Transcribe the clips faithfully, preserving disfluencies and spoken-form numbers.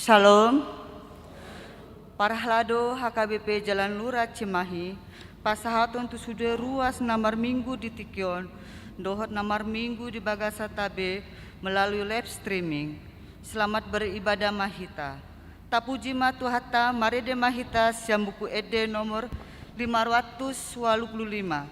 Shalom. Parhalado H K B P Jalan Lura Cimahi, pasahaton tu sude ruas na marminggu di tingki on, dohot na marminggu di bagasan tabea melalui live streaming. Selamat beribadah ma hita. Tapuji ma Tuhanta, marende ma hita sian Buku Ende nomor lima ratus walu pulu lima.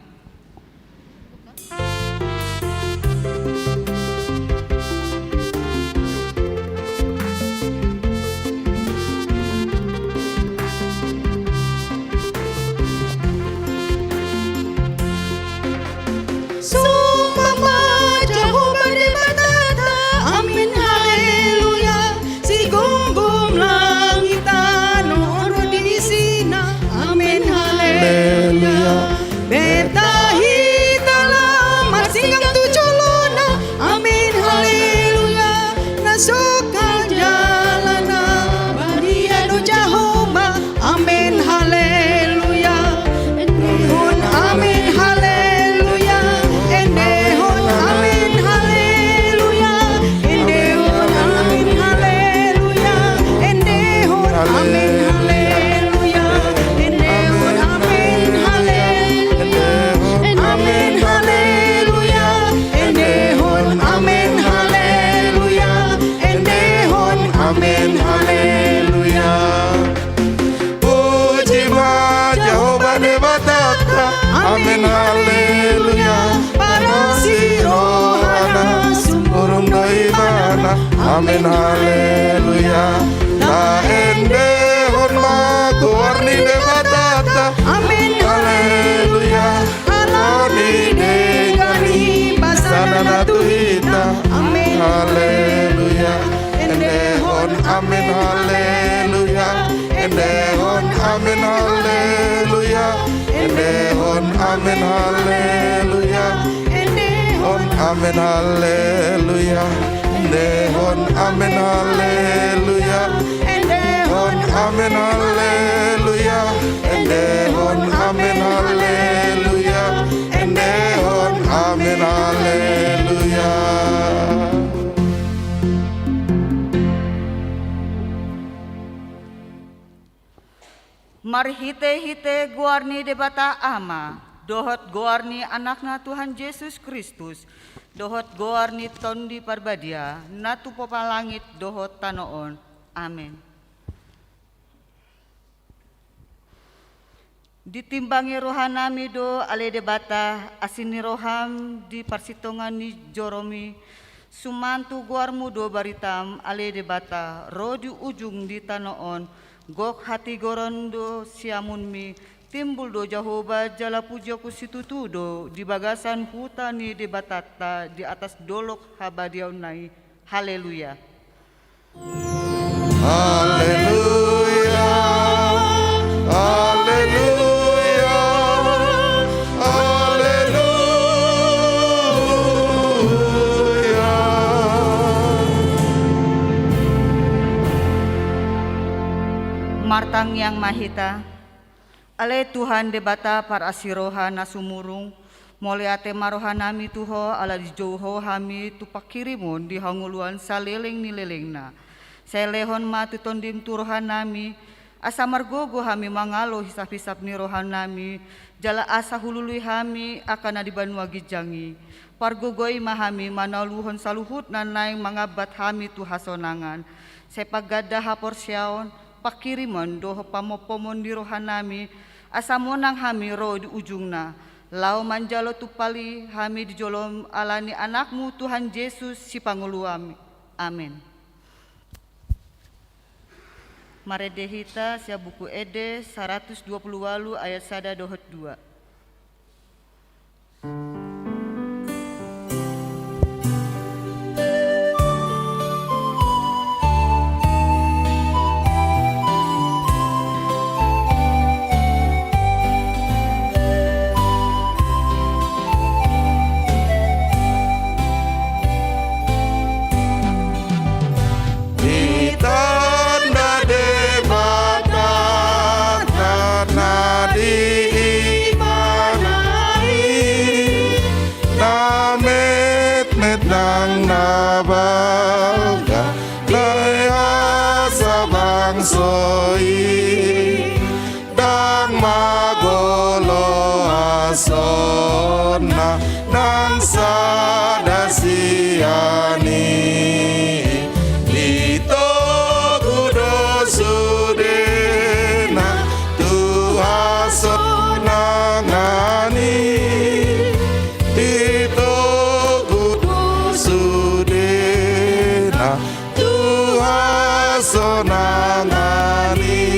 Sumpah ma Jahowa Debatanta, amin, haleluya. Sigomgom langit tano on ro di isina. Amen, haleluya. Haleluya. Beta hita laho marsinggang tu jolona. Amen, haleluya. Na songkan jalana, badia do Jahowa. Amen, haleluya. Endehon amen, haleluya. Endehon amen, haleluya. Endehon amen, haleluya. Endehon amen, haleluya. Endehon amen, haleluya. Amen, haleluya. Endehon amen, haleluya. Endehon amen, haleluya. Puji ma Jahowa Debatanta. Amen, haleluya. Parasi rohana, sumurung do ibana. Amen, haleluya. Taendehon ma goar ni Debatanta. Amen, haleluya. Ala ni denggan ni basana na tu hita. Amen, haleluya. Endehon amen, haleluya. Endehon amen, haleluya. Endehon amen, haleluya. Endehon amen, haleluya. Endehon amen, haleluya. Endehon amen, haleluya. Endehon amen, haleluya. Endehon amen, haleluya. Marhitehite goar ni Debata Ama, dohot goar ni Anakna Tuhan Jesus Kristus, dohot goar ni Tondi Parbadia, na tumompa langit dohot tano on. Amen. Ditimbangi rohanami do, ale Debata, asi ni roham di parsitongaan ni joromi, suman tu goarmu do baritam, ale Debata, ro di ujung di tano on, gok hatigoron do siamunmi, timbul do Jahowa jala pujion situtu do di bagasan huta ni Debatanta di atas dolok habadiaonna i. Haleluya. Haleluya. Haleluya. Haleluya. Martangiang ma hita. Ale Tuhan Debata parasi roha na sumurung, mauliate ma rohanami tu Ho ala dijou Ho hami tu panghirimon di hangoluan saleleng ni lelengna. Sai lehon ma tu Tondim tu rohanami, asa margogo hami mangalo hisaphisap ni rohanami, jala asa hulului hami angka na di banua ginjang i. Pargogoi ma hami manaluhon saluhut na naeng mangambat hami tu hasonangan. Sai pangganda haporseaon, panghirimon dohot pamompomon di rohanami, asa monang hami ro di ujungna, laho manjalo tumpal i hami di jolom ala ni Anakmu Tuhan Jesus Sipangolu nami. Amen. Marende hita sian Buku Ende saratus dua pulu ualu ayat sada dohot dua. Di tanda Debata na diiba Sona nang sada sian i, ditogu do sudena tu hasonangan i, ditogu do sudena tu hasonangan i.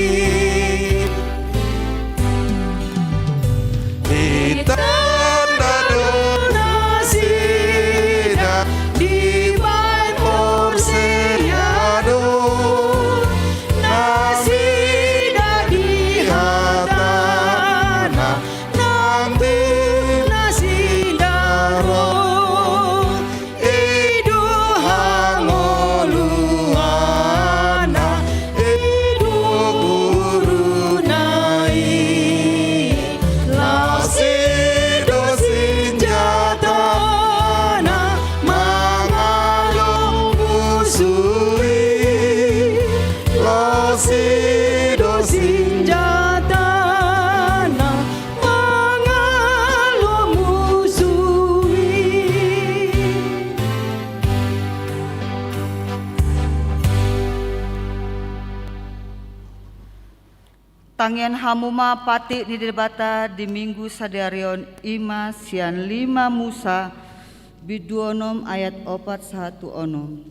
Ditanda do nasida dibahen porsea do nasida di hatana, nang di nasida ro. I do hangoluanna, i do guruna i. Laos i do sinjatana mangalo musu i. Laos i do sinjatana mangalo musu i. Tangian hamu ma patik ni Debata di Minggu sadari on, i ma sian lima Musa bindu onom ayat opat sahat tu onom.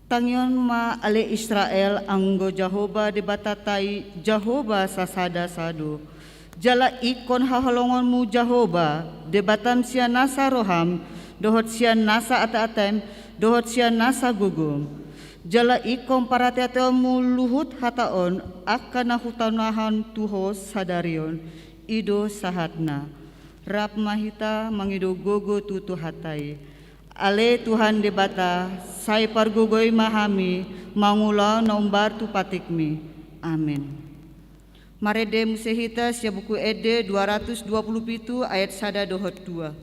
Tangion ma ale Israel, anggo Jahowa Debatanta i Jahowa sasada sa do. Jala ingkon haholongonmu Jahowa Debatam sian nasa roham, dohot sian nasa ateatem, dohot sian nasa gogom. Jala ingkon parateateonmu luhut hata on, angka na hutaonahon tu ho sadari on, i do sahatna. Rap ma hita mangido gogo tu Tuhanta i. Ale Tuhan Debata, sai pargogoi ma hami mangulahon na umbar tu patikmi. Amen. Marende muse hita sian Buku Ende dua ratus dua puluh pitu ayat sada dohot dua.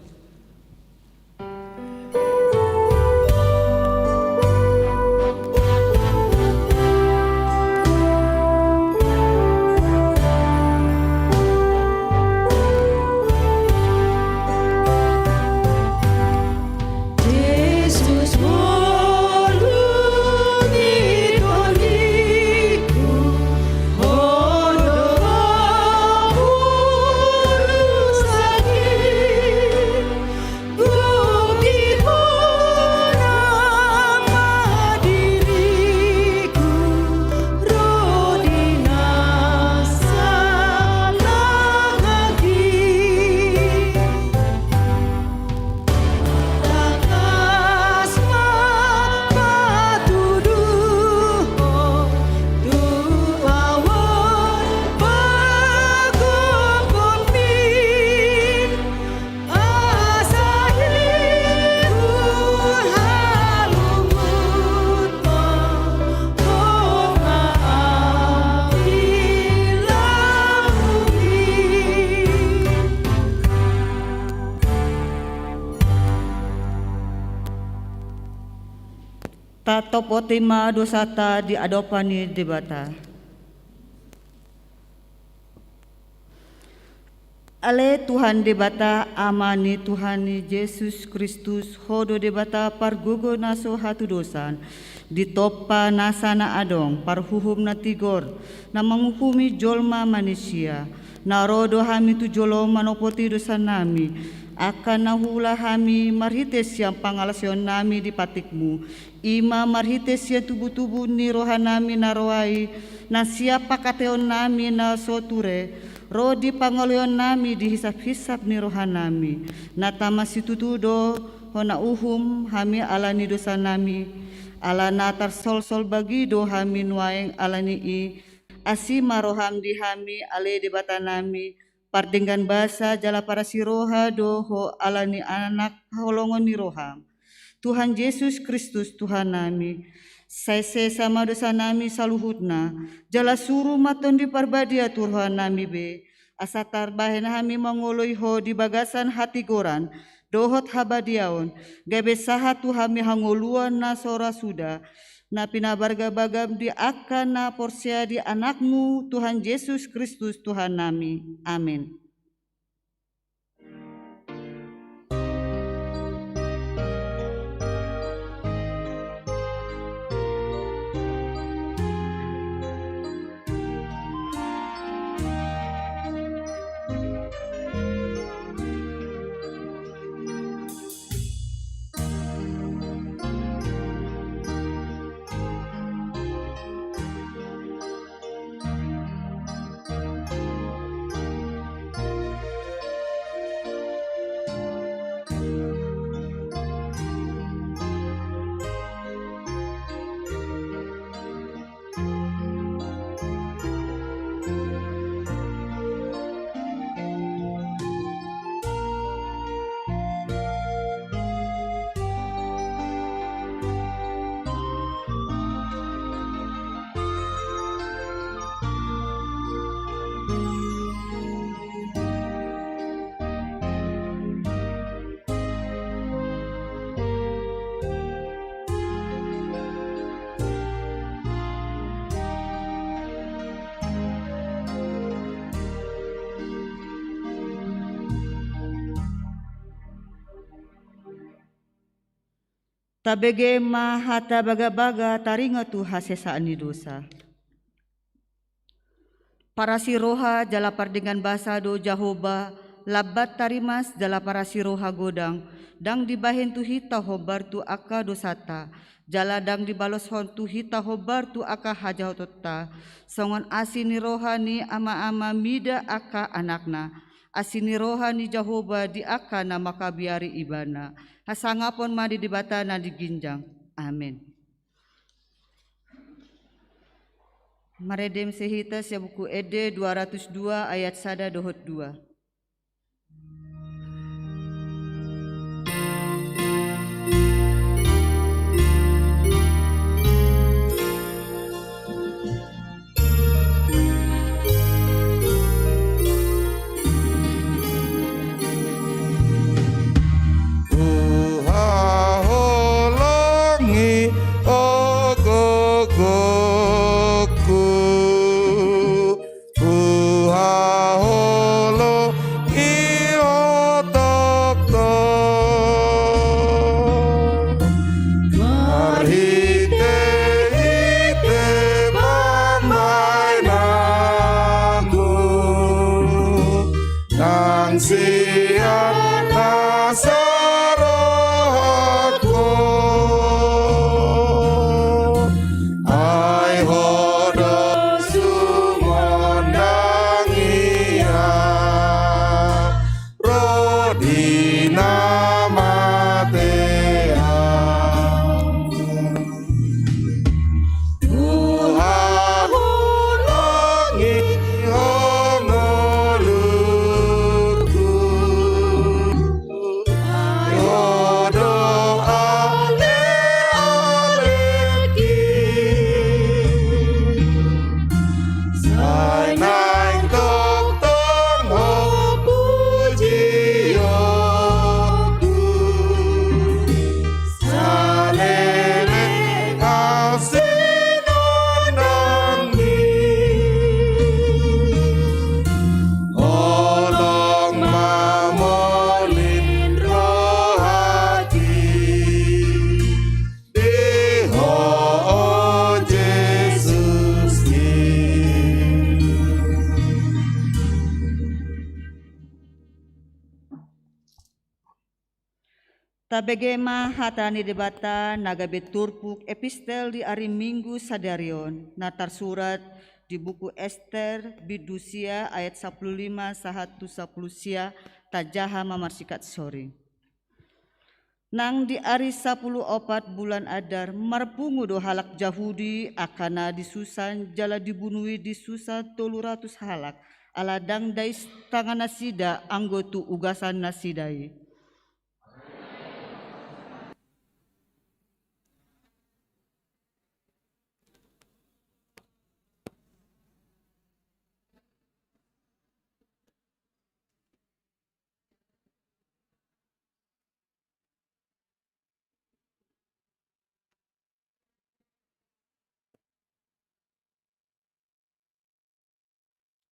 Jesus, ngolu ni tondingku, Ho do urusanki. Gok di Hona ma diringku, ro di na salangangki. Tangkas ma patuduhon tu ahu on pagomgommi. Asa i huhalungunhon ma ahu i. Tatopoti ma dosanta di adopan ni Debata. Ale Tuhan Debata, Ama ni Tuhanta Jesus Kristus, Ho do Debata pargogo na so hatudosan, ditompa nasa na adong parhuhum na tigor, na manguhumi jolma manisia. Na ro do hami tu jolom manopoti dosanami, angka na huula hami marhite sian pangalaosionnami di patikmu, i ma marhite sian tubutubu ni rohanami na roa i, nang sian pangkataionnami na so ture, ro di pangoloionnami di hisaphisap ni rohanami. Na tama situtu do hona uhum hami ala ni dosanami, ala na tarsolsol bagi do hami nuaeng ala ni i. Asi ma roham di hami, ale Debatanami, pardenggan basa jala parasi roha do Ho ala ni Anak haholongon ni roham, Tuhan Jesus Kristus Tuhannami. Sai sesa ma dosanami saluhutna, jala suru ma Tondi Parbadia tu rohanami be, asa tarbahen hami mangoloi Ho di bagasan hatigoran dohot habadiaon, gabe sahat tu hami hangoluan na so ra suda, na pinabargabagam di angka na porsea di Anakmu, Tuhan Jesus Kristus Tuhannami. Amen. Tabege ma hata bagabaga taringot tu hasesaan ni dosa. Parasi roha jala pardenggan basa do Jahowa, lambat tarimas jala parasi roha godang, ndang dibahen tu hita hombar tu angka dosanta, jala ndang dibaloshon tu hita hombar tu angka hajahatonta. Songon asi ni roha ni ama-ama mida angka anakna, asi ni roha ni Jahowa di angka na mangkabiari Ibana. Hasangapon ma di Debata na di ginjang. Amen. Marende muse hita sian Buku Ende dua ratus dua ayat sada dohot dua. Huhaholongi, o gogongku, huhaholongi otakku. Marhite-hite pambahenanku, nang sian nasa rohangku. Ai Ho do sumondangia ro di na matean. Huhaholongi Ho ngolungku, ai Ho do ale-alengki. Sai naeng tongtong Ho pujionku, saleleng au sinondangmi. Holong ma molin rohangki di Ho, o Jesusku. Tabege ma hata ni Debata na gabe turpuk epistel di ari Minggu sadari on, na tarsurat di buku Ester, bindu sia, ayat sampulu lima sahat tu sampulu sia. Tajaha ma marsikat soring. Nang di ari sampulu opat bulan Adar, marpungu do halak Jahudi angka na di Susan, jala dibunui di Susan tolu ratus halak, ala ndang dais tangan nasida anggo tu ugasan nasida i.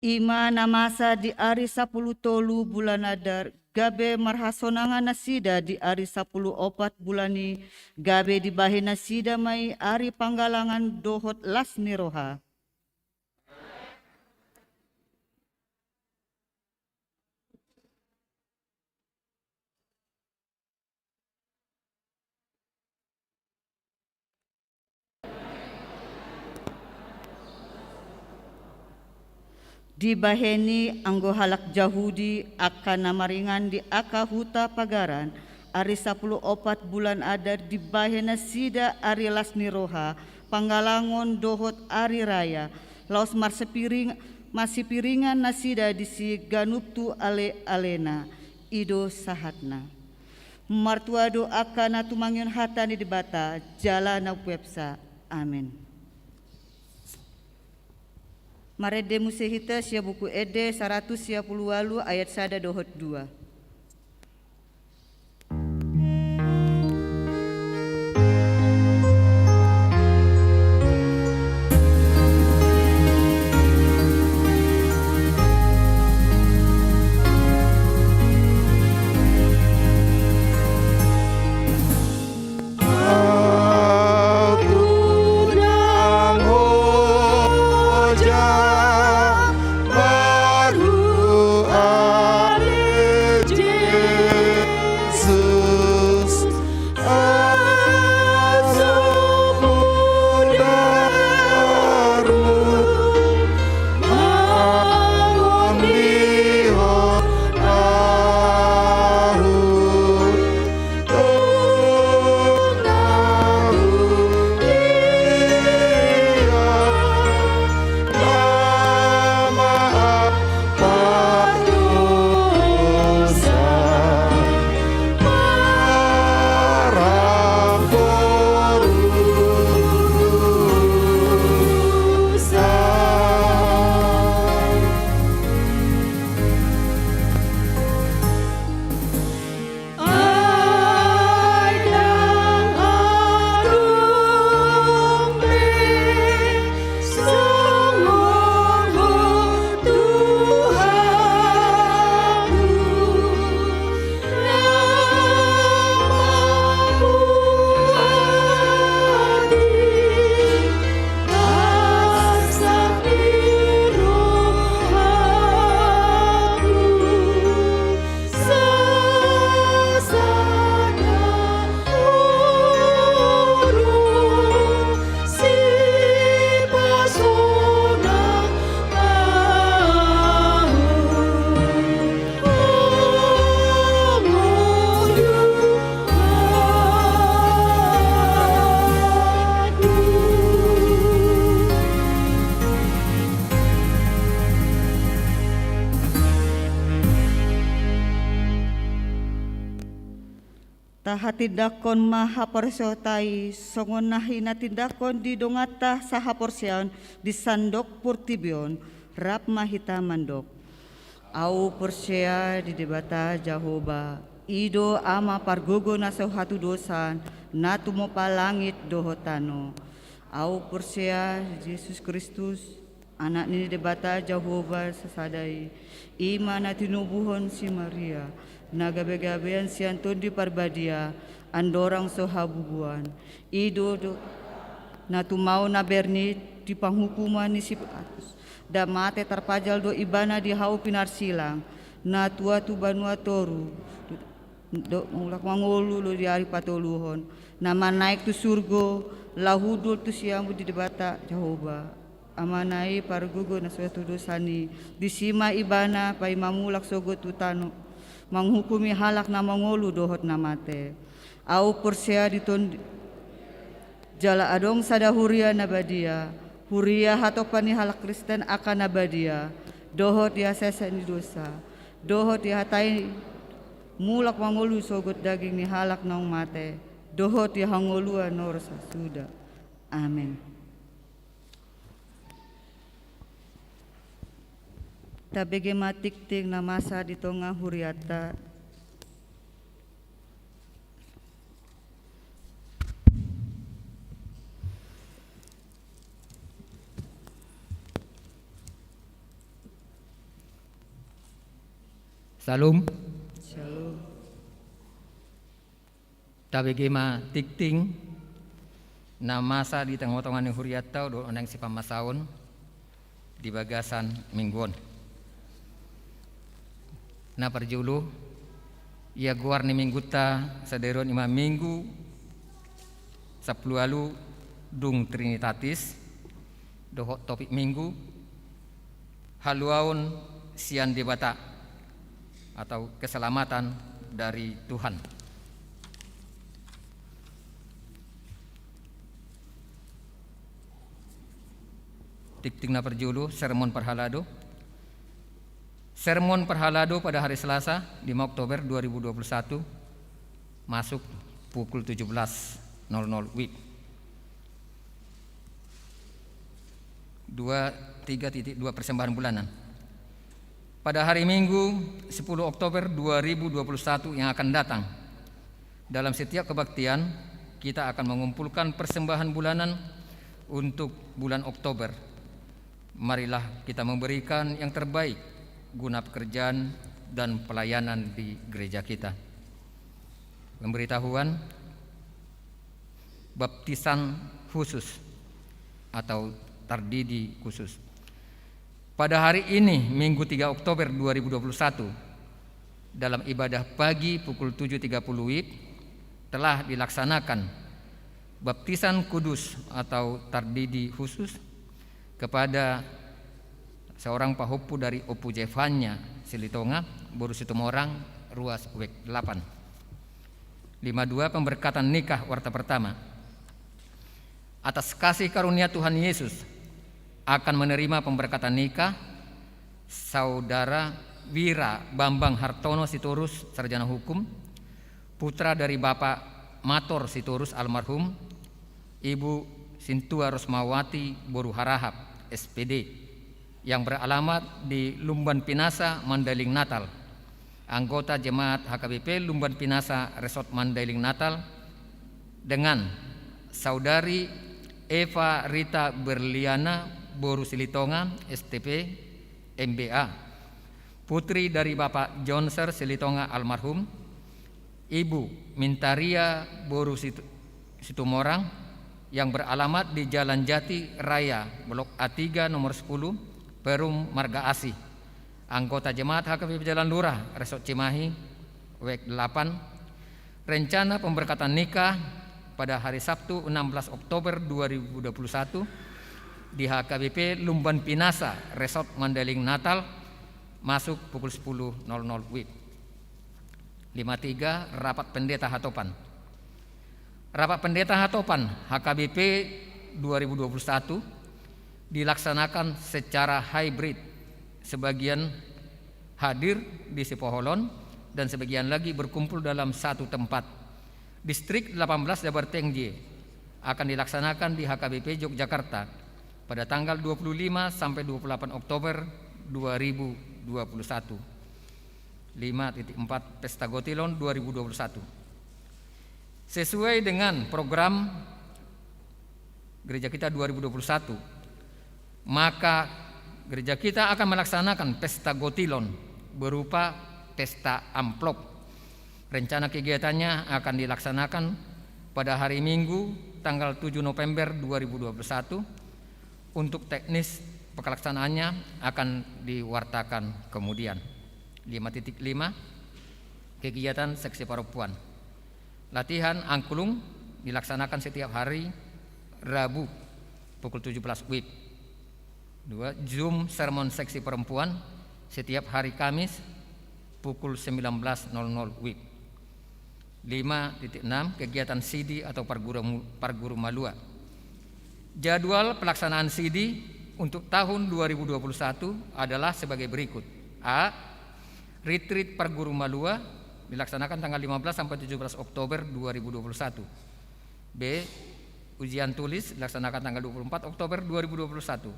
I ma na masa di ari sampulu tolu bulan Adar, gabe marhasonangan nasida di ari sampulu opat bulan i, gabe dibahen nasida ma i ari panggalangan dohot las ni roha. Dibahen i anggo halak Jahudi angka na maringan di angka huta pagaran, ari sampulu opat bulan Adar dibahen nasida ari las ni roha, panggalangon dohot ari raya, laos marsipiring-, marsipiringan nasida disi ganup tu ale-alena. I do sahatna. Martua do angka na tumangion hata ni Debata jala na umpeopsa. Amen. Marende muse hita sian Buku Ende saratus sia pulu ualu ayat sada dohot dua. Tahatindangkon ma haporseaonta i songon na hinatindanghon di donganta sahaporseaon di sandok portibi on, rap ma hita mandok: Ahu porsea di Debata Jahowa, i do Ama pargogo na so hatudosan, na tumompa langit dohot tano. Ahu porsea di Jesus Kristus, Anak ni Debata Jahowa sasada i, i ma na tinubuhon si Maria, na gabegabean sian Tondi Parbadia, andorang so habubuan. I do, do na tumau na bernit di panghukuman ni si Pilatus, ndang mate, tarpajal do ibana di hau pinarsilang, na tua tu banua toru, do mulak mangolu do di ari patoluhon, na manaek tu surgo, laho hundul tu siamun di Debata Jahowa, Amana i pargogo na so hatudosan i. Disi ma ibana paima mulak sogot tu tano, manghukumi halak na mangolu dohot na mate. Ahu porsea di Tondi, jala adong sada huria na badia, huria hatompa ni halak Kristen angka na badia, dohot di hasesaan ni dosa, dohot di hata i mulak mangolu sogot daging ni halak naung mate, dohot di hangoluan na ro sasuda. Amen. Tabege ma tingting na masa di tonga hurianta. Syalom. Syalom. Tabege ma tingting na masa di tongatonga ni hurianta dohot naeng sipamasaon di bagasan minggu on. Na parjolo, ia goar ni minggunta sadari on i ma Minggu sampulu ualu dung Trinitatis, dohot topik minggu, Haluaon sian Debata atau keselamatan dari Tuhan. Tingting na parjolo, sermon parhalado. Sermon parhalado pada hari Selasa, lima Oktober dua ribu dua puluh satu, masuk pukul tujuh belas nol nol WIB. Dua tiga titik dua, persembahan bulanan. Pada hari Minggu, sepuluh Oktober dua ribu dua puluh satu yang akan datang, dalam setiap kebaktian, kita akan mengumpulkan persembahan bulanan untuk bulan Oktober. Marilah kita memberikan yang terbaik guna pekerjaan dan pelayanan di gereja kita. Pemberitahuan baptisan khusus atau tardidi khusus. Pada hari ini, Minggu tiga Oktober dua ribu dua puluh satu, dalam ibadah pagi pukul tujuh tiga puluh WIB, telah dilaksanakan baptisan kudus atau tardidi khusus kepada seorang pahompu dari Ompu Zefania Silitonga, boru Situmorang, ruas WIB delapan. Lima dua, pemberkatan nikah warta pertama. Atas kasih karunia Tuhan Yesus, akan menerima pemberkatan nikah Saudara Wira Bambang Hartono Sitorus, sarjana hukum, putra dari Bapak Mator Sitorus almarhum, Ibu Sintua Rosmawati boru Harahap, S P D, yang beralamat di Lumban Pinasa, Mandailing Natal, anggota jemaat H K B P Lumban Pinasa, Resort Mandailing Natal, dengan Saudari Eva Rita Berliana boru Silitonga, S T P, M B A, putri dari Bapak Jonser Silitonga almarhum, Ibu Mintaria boru Situ-, Situmorang, yang beralamat di Jalan Jati Raya, Blok A tiga, nomor sepuluh, Perum Marga Asih. Anggota jemaat H K B P Jalan Lurah, Resort Cimahi, WIB delapan. Rencana pemberkatan nikah pada hari Sabtu, enam belas Oktober dua ribu dua puluh satu, di H K B P Lumban Pinasa, Resort Mandailing Natal, masuk pukul sepuluh nol nol WIB. Lima tiga, rapat pendeta hatopan. Rapat pendeta hatopan H K B P dua ribu dua puluh satu dilaksanakan secara hybrid. Sebagian hadir di Sipoholon dan sebagian lagi berkumpul dalam satu tempat. Distrik delapan belas Jabar Tengge akan dilaksanakan di H K B P Yogyakarta pada tanggal dua puluh lima sampai dua puluh delapan Oktober dua ribu dua puluh satu. Lima titik empat, Pesta Gotilon dua ribu dua puluh satu. Sesuai dengan program gereja kita dua ribu dua puluh satu, maka gereja kita akan melaksanakan pesta gotilon berupa pesta amplop. Rencana kegiatannya akan dilaksanakan pada hari Minggu, tanggal tujuh November dua ribu dua puluh satu. Untuk teknis pelaksanaannya akan diwartakan kemudian. Lima titik lima, kegiatan seksi perempuan. Latihan angklung dilaksanakan setiap hari Rabu pukul tujuh belas wib. Dua, Zoom sermon seksi perempuan setiap hari Kamis pukul sembilan belas nol nol wib. Lima titik enam, kegiatan sidi atau parguru, parguru malua. Jadwal pelaksanaan sidi untuk tahun dua ribu dua puluh satu adalah sebagai berikut. A, retreat parguru malua dilaksanakan tanggal lima belas sampai tujuh belas Oktober dua ribu dua puluh satu. B, ujian tulis dilaksanakan tanggal dua puluh empat Oktober dua ribu dua puluh satu.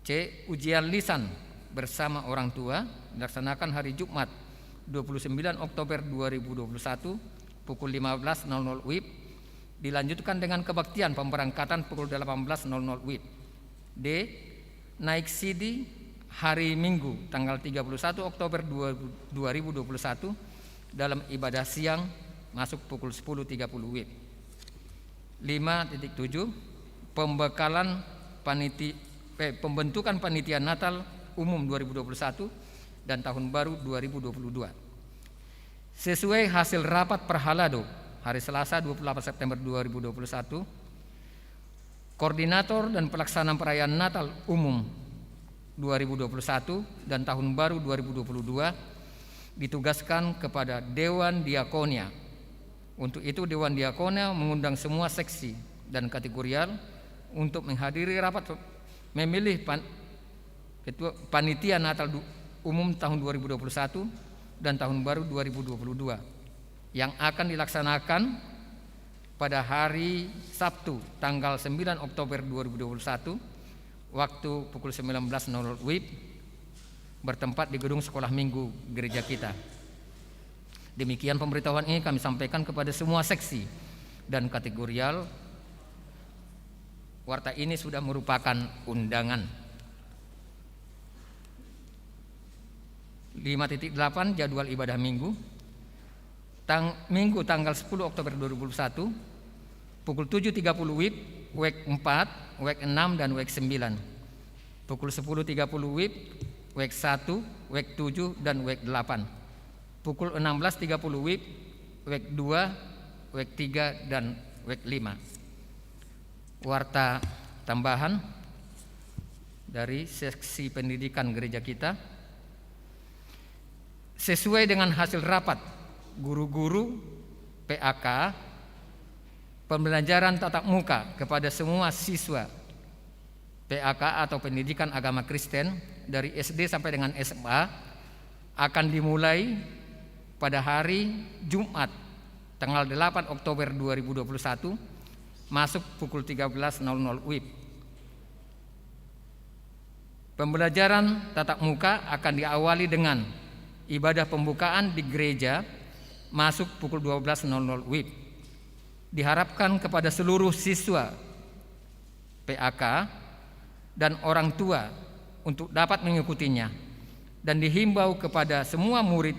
C, ujian lisan bersama orang tua dilaksanakan hari Jumat, dua puluh sembilan Oktober dua ribu dua puluh satu, pukul lima belas nol nol wib, dilanjutkan dengan kebaktian pemberangkatan pukul delapan belas nol nol wib. D, naik sidi hari Minggu, tanggal tiga puluh satu Oktober dua, dua ribu dua puluh satu, dalam ibadah siang, masuk pukul sepuluh tiga puluh wib. Lima titik tujuh, pembekalan paniti-, eh, pembentukan panitia Natal umum dua ribu dua puluh satu dan tahun baru dua ribu dua puluh dua. Sesuai hasil rapat parhalado hari Selasa, dua puluh delapan September dua ribu dua puluh satu, koordinator dan pelaksanaan perayaan Natal umum dua ribu dua puluh satu dan tahun baru dua ribu dua puluh dua ditugaskan kepada Dewan Diakonia. Untuk itu, Dewan Diakonia mengundang semua seksi dan kategorial untuk menghadiri rapat pe-, memilih pan-, ketua panitia Natal du-, umum tahun dua ribu dua puluh satu dan tahun baru dua ribu dua puluh dua yang akan dilaksanakan pada hari Sabtu, tanggal sembilan Oktober dua ribu dua puluh satu, waktu pukul sembilan belas nol nol wib, bertempat di gedung sekolah minggu gereja kita. Demikian pemberitahuan ini kami sampaikan kepada semua seksi dan kategorial. Warta ini sudah merupakan undangan. Lima titik delapan, jadwal ibadah minggu. Tang-, Minggu tanggal sepuluh Oktober dua ribu dua puluh satu, pukul tujuh tiga puluh wib, wek empat, wek enam, dan wek sembilan. Pukul sepuluh tiga puluh wib, wek satu, wek tujuh, dan wek delapan. Pukul enam belas tiga puluh wib, wek dua, wek tiga, dan wek lima. Warta tambahan dari seksi pendidikan gereja kita. Sesuai dengan hasil rapat guru-guru P A K, pembelajaran tatap muka kepada semua siswa P A K atau pendidikan agama Kristen dari S D sampai dengan S M A akan dimulai pada hari Jumat, tanggal delapan Oktober dua ribu dua puluh satu, masuk pukul tiga belas nol nol wib. Pembelajaran tatap muka akan diawali dengan ibadah pembukaan di gereja masuk pukul dua belas nol nol wib. Diharapkan kepada seluruh siswa P A K dan orang tua untuk dapat mengikutinya, dan dihimbau kepada semua murid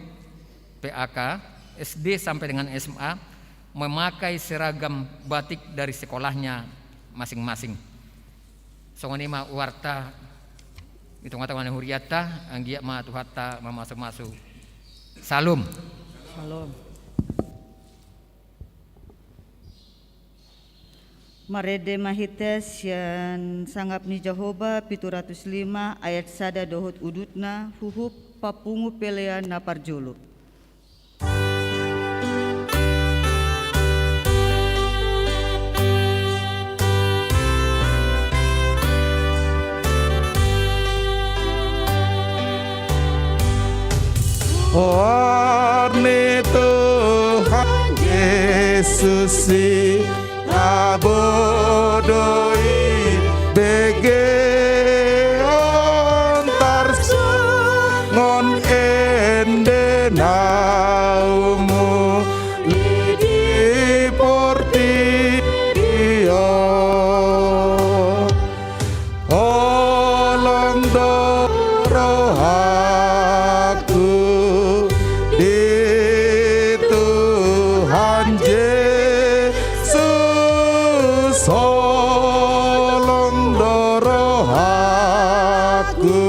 P A K, S D sampai dengan S M A, memakai seragam batik dari sekolahnya masing-masing. Songon i ma warta di tongatonga ni hurianta, anggiat ma Tuhanta mamasumasu. Syalom. Syalom. Marende ma hita sian Sangap ni Jahowa pitu ratus lima ayat sada dohot udutna, huhut papungu pelean na parjolo. Hormat Tuhan Jesus. Jesus i, na boi begeon tarsongon ende na umuli di portibi on. Holong do rohangku di Tuhan Jesus, holong do rohangku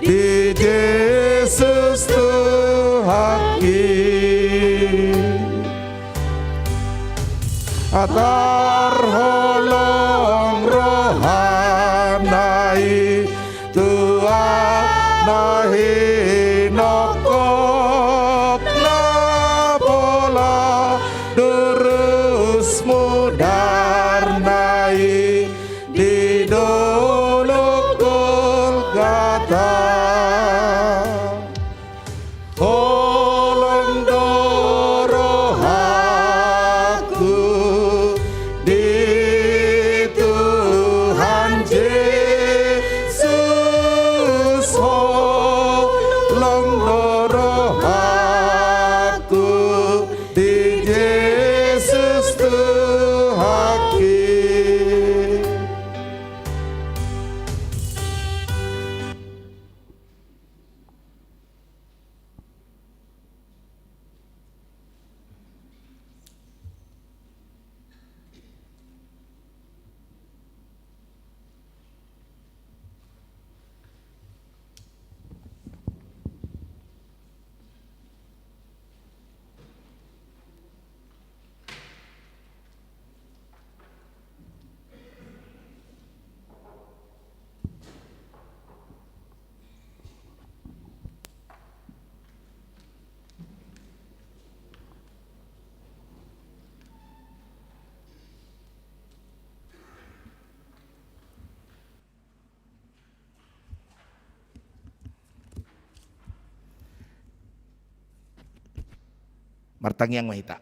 di Jesus Tuhanki. Tarholong rohana i tu anak na hinongkop, na pola durus mudarna i di dolok Golgata. Holong do rohangku di Tuhan Jesus, holong do rohangku di Jesus Tuhanki. Martangiang ma hita.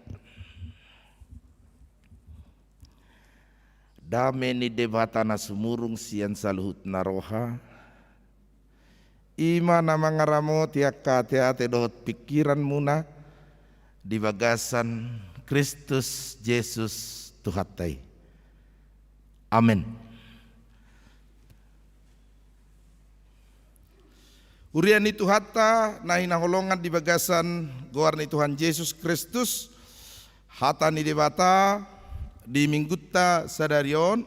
Dame ni Debata na sumurung sian saluhutna roha, i ma na mangaramoti angka ateate dohot pingkiranmuna di bagasan Kristus Jesus Tuhanta i. Amen. Huria ni Tuhanta na hinaholongan di bagasan goar ni Tuhan Jesus Kristus, hata ni Debata di Minggunta sadari on,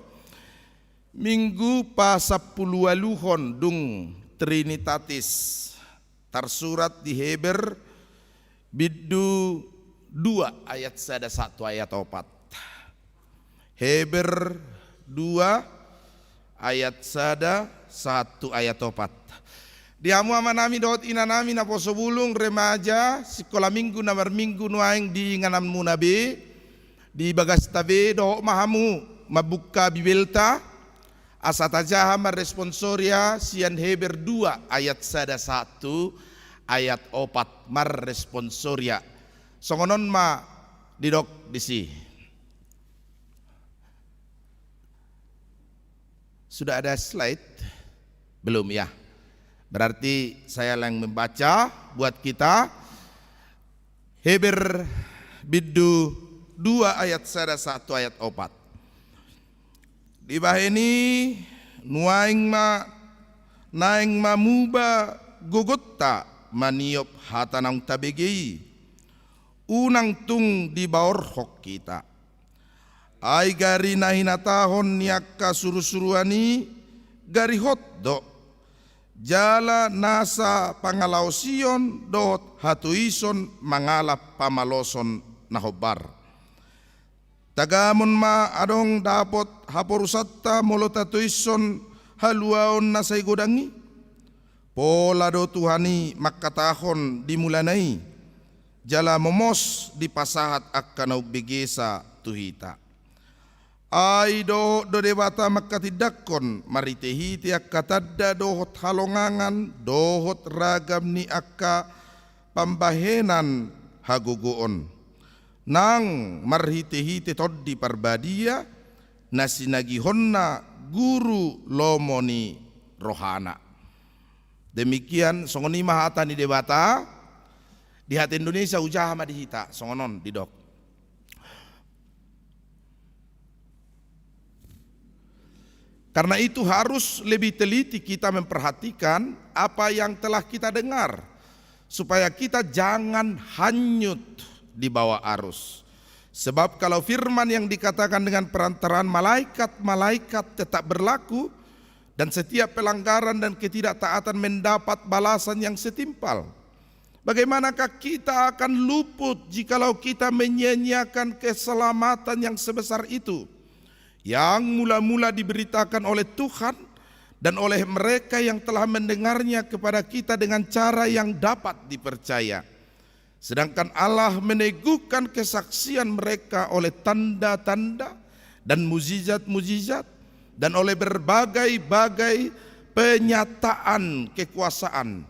Minggu pasampuluualuhon dung Trinitatis, tarsurat di Heber bindu dua ayat sada sahat tu ayat opat. Heber dua ayat sada sahat tu ayat opat. Di hamu amanami dohot inanami naposo bulung, remaja, sikola minggu na marminggu nuaeng di ingananmuna be, di bagasta be, dohot ma hamu mambuka Bibelta, asa tajaha marresponsoria sian Heber dua ayat sada sahat tu ayat opat, marresponsoria. Songon on ma didok disi. Sudah ada slide? Belum, ya. Berarti saya yang membaca buat kita. Heber bindu dua ayat sada sahat tu ayat opat. Dibahen i nuaeng ma naeng mamuba gogonta maniop hata naung tabege i. Unang tung dibaorhon hita. Ai gari na hinatahon ni angka surusuruan i gari hot do. Jala nasa pangalaosion dohot hatoison mangalap pamaloson na hombar. Tagamon ma adong dapot haporusanta molo tatoishon haluaon na sai godang i. Pola do Tuhan i mangkatahon di mulana i, jala momos dipasahat angka na umbegesa tu hita. Ai dohot do Debata mangkatindangkon marhitehite angka tanda dohot halongangan dohot ragam ni angka pambahenan hagogoon. nang marhite-hite Tondi Parbadia na sinagihonna guru lomo ni rohana. Demikian, songon i ma hata ni Debata. Di hata Indonesia hujaha ma di hita, songon on didok. Karena itu harus lebih teliti kita memperhatikan apa yang telah kita dengar, supaya kita jangan hanyut di bawah arus. Sebab kalau firman yang dikatakan dengan perantaraan malaikat-malaikat tetap berlaku, dan setiap pelanggaran dan ketidaktaatan mendapat balasan yang setimpal, bagaimanakah kita akan luput jikalau kita menyia-nyiakan keselamatan yang sebesar itu, yang mula-mula diberitakan oleh Tuhan dan oleh mereka yang telah mendengarnya kepada kita dengan cara yang dapat dipercaya? Sedangkan Allah meneguhkan kesaksian mereka oleh tanda-tanda dan mujizat-mujizat dan oleh berbagai-bagai penyataan kekuasaan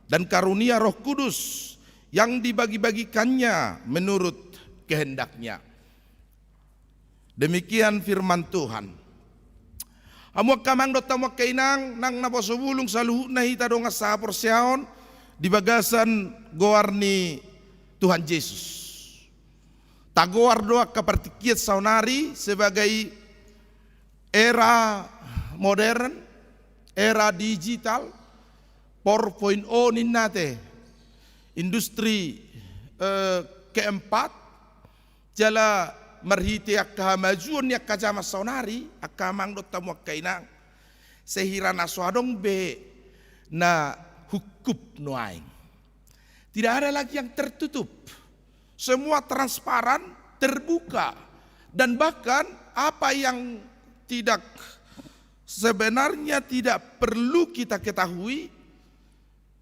dan karunia Roh Kudus yang dibagi-bagikannya menurut kehendaknya. Demikian firman Tuhan. Hamu angka amang dohot hamu angka inang, nang naposo bulung, saluhutna hita dongan sahaporseaon di bagasan goar ni Tuhan Jesus. Tagoar do angka partingkian saonari sebagai era modern, era digital, four point oh ninna te, industri, eh, keempat, jala marhite angka hamajuon ni angka jaman saonari, angka amang dohot hamu angka inang, sehira na so adong be na hungkup nuaeng. Tidak ada lagi yang tertutup. Semua transparan, terbuka. Dan bahkan apa yang tidak, sebenarnya tidak perlu kita ketahui,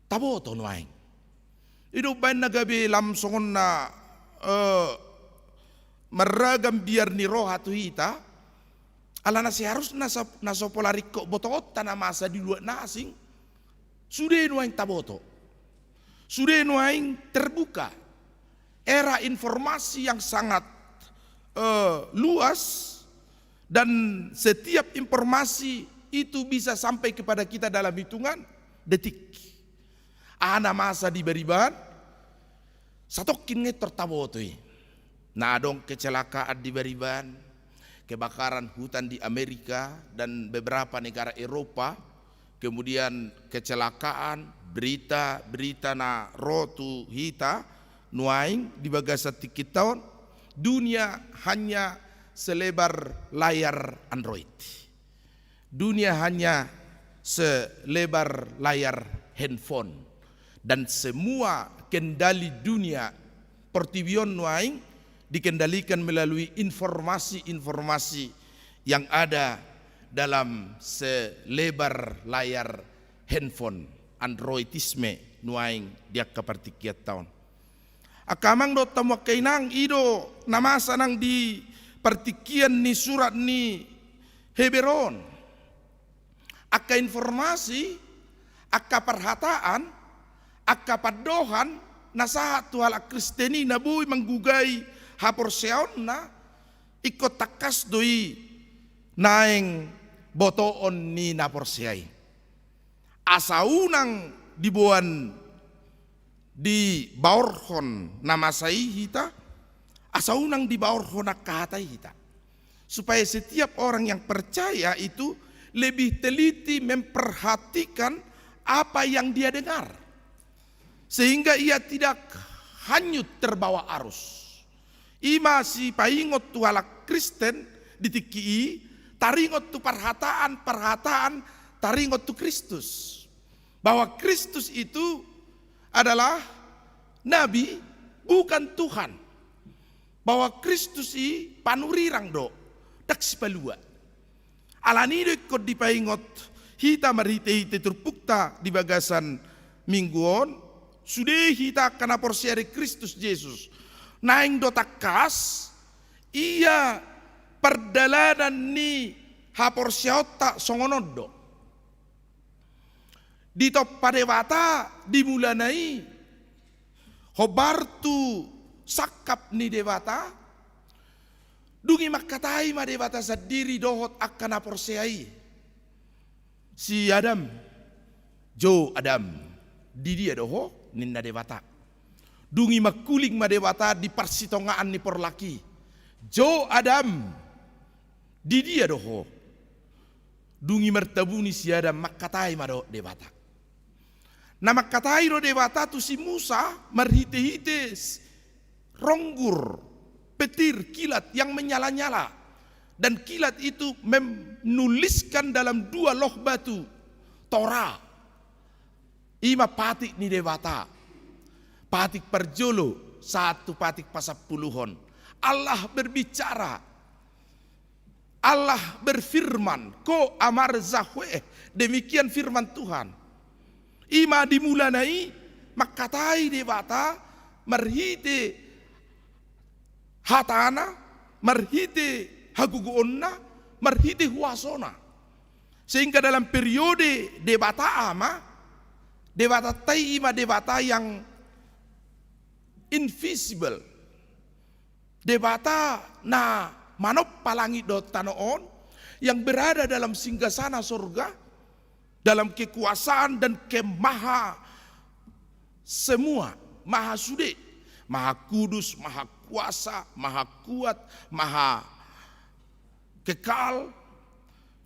taboto nuaeng. I do umbaen na gabe lam songon na, eh, marragam biar ni roha tu hita, alana seharusna sa-, na so pola ringkot botoonta na masa di luat na asing, sude nuaeng taboto. Sude nuaeng terbuka. Era informasi yang sangat, eh, luas, dan setiap informasi itu bisa sampai kepada kita dalam hitungan detik. Aha na masa di bariba an, satongkin ngentor taboto i. Na adong kecelakaan di bariba an, kebakaran hutan di Amerika dan beberapa negara Eropa, kemudian kecelakaan, berita-berita na ro tu hita nuaeng di bagasan tingki on, dunia hanya selebar layar Android. Dunia hanya selebar layar handphone. Dan semua kendali dunia portibi on nuaeng dikendalikan melalui informasi-informasi yang ada dalam selebar layar handphone, androidisme nuaeng di angka partingkianta on. Angka amang dohot hamu angka inang, i do na masa nang di partingkian ni surat ni Heber on. Angka informasi, angka parhataan, angka pandohan na sahat tu halak Kristen i na boi manggugai haporseaonna, ingkon tangkas do i naeng botoon ni na porsea i. Asa unang diboan dibaorhon na masa i hita, asa unang dibaorhon angka hata i hita. Supaya setiap orang yang percaya itu lebih teliti memperhatikan apa yang dia dengar. Sehingga ia tidak hanyut terbawa arus. I ma sipaingot tu halak Kristen di tingki i, taringot tu parhataan-parhataan, taringot tu Kristus. Bahwa Kristus itu adalah nabi, bukan Tuhan. Bahwa Kristus i panurirang do, ndang sipalua. Alani i do ingkon dipaingot hita marhite-hite turpukta di bagasan minggu on, sude hita angka na porsea di Kristus Jesus. Naeng do tangkas, ia pardalanan ni haporseaonta songon on do. Ditompa Debata di mulana i, hombar tu sangkap ni Debata, dung i mangkatai ma Debata sandiri dohot angka na porsea i. Si Adam, "Jo Adam, di dia do ho?" ninna Debata. Dung i mangkuling ma Debata di parsitongaan ni porlak i. "Jo Adam, di dia do ho?" Dung i martabuni si Adam, mangkatai ma dohot Debata. Na mangkatai do Debata tu si Musa marhite-hite s-, ronggur, petir, kilat yang menyala-nyala. Dan kilat itu menuliskan dalam dua loh batu, Torah. I ma patik ni Debata. Patik parjolo sahat tu patik pasampuluhon. Allah berbicara. Allah berfirman, "כה אמר יהוה," demikian firman Tuhan. I ma di mulana i mangkatai Debata marhite hatana, marhite hagogoonna, marhite huasona. Sehingga dalam periode Debata Ama, Debata tai i ma Debata yang invisible. Debata na manompa langit dohot tano on, yang berada dalam singgasana sorga, dalam kekuasaan dan kemaha semua, maha sude, maha kudus, maha kuasa, maha kuat, maha kekal.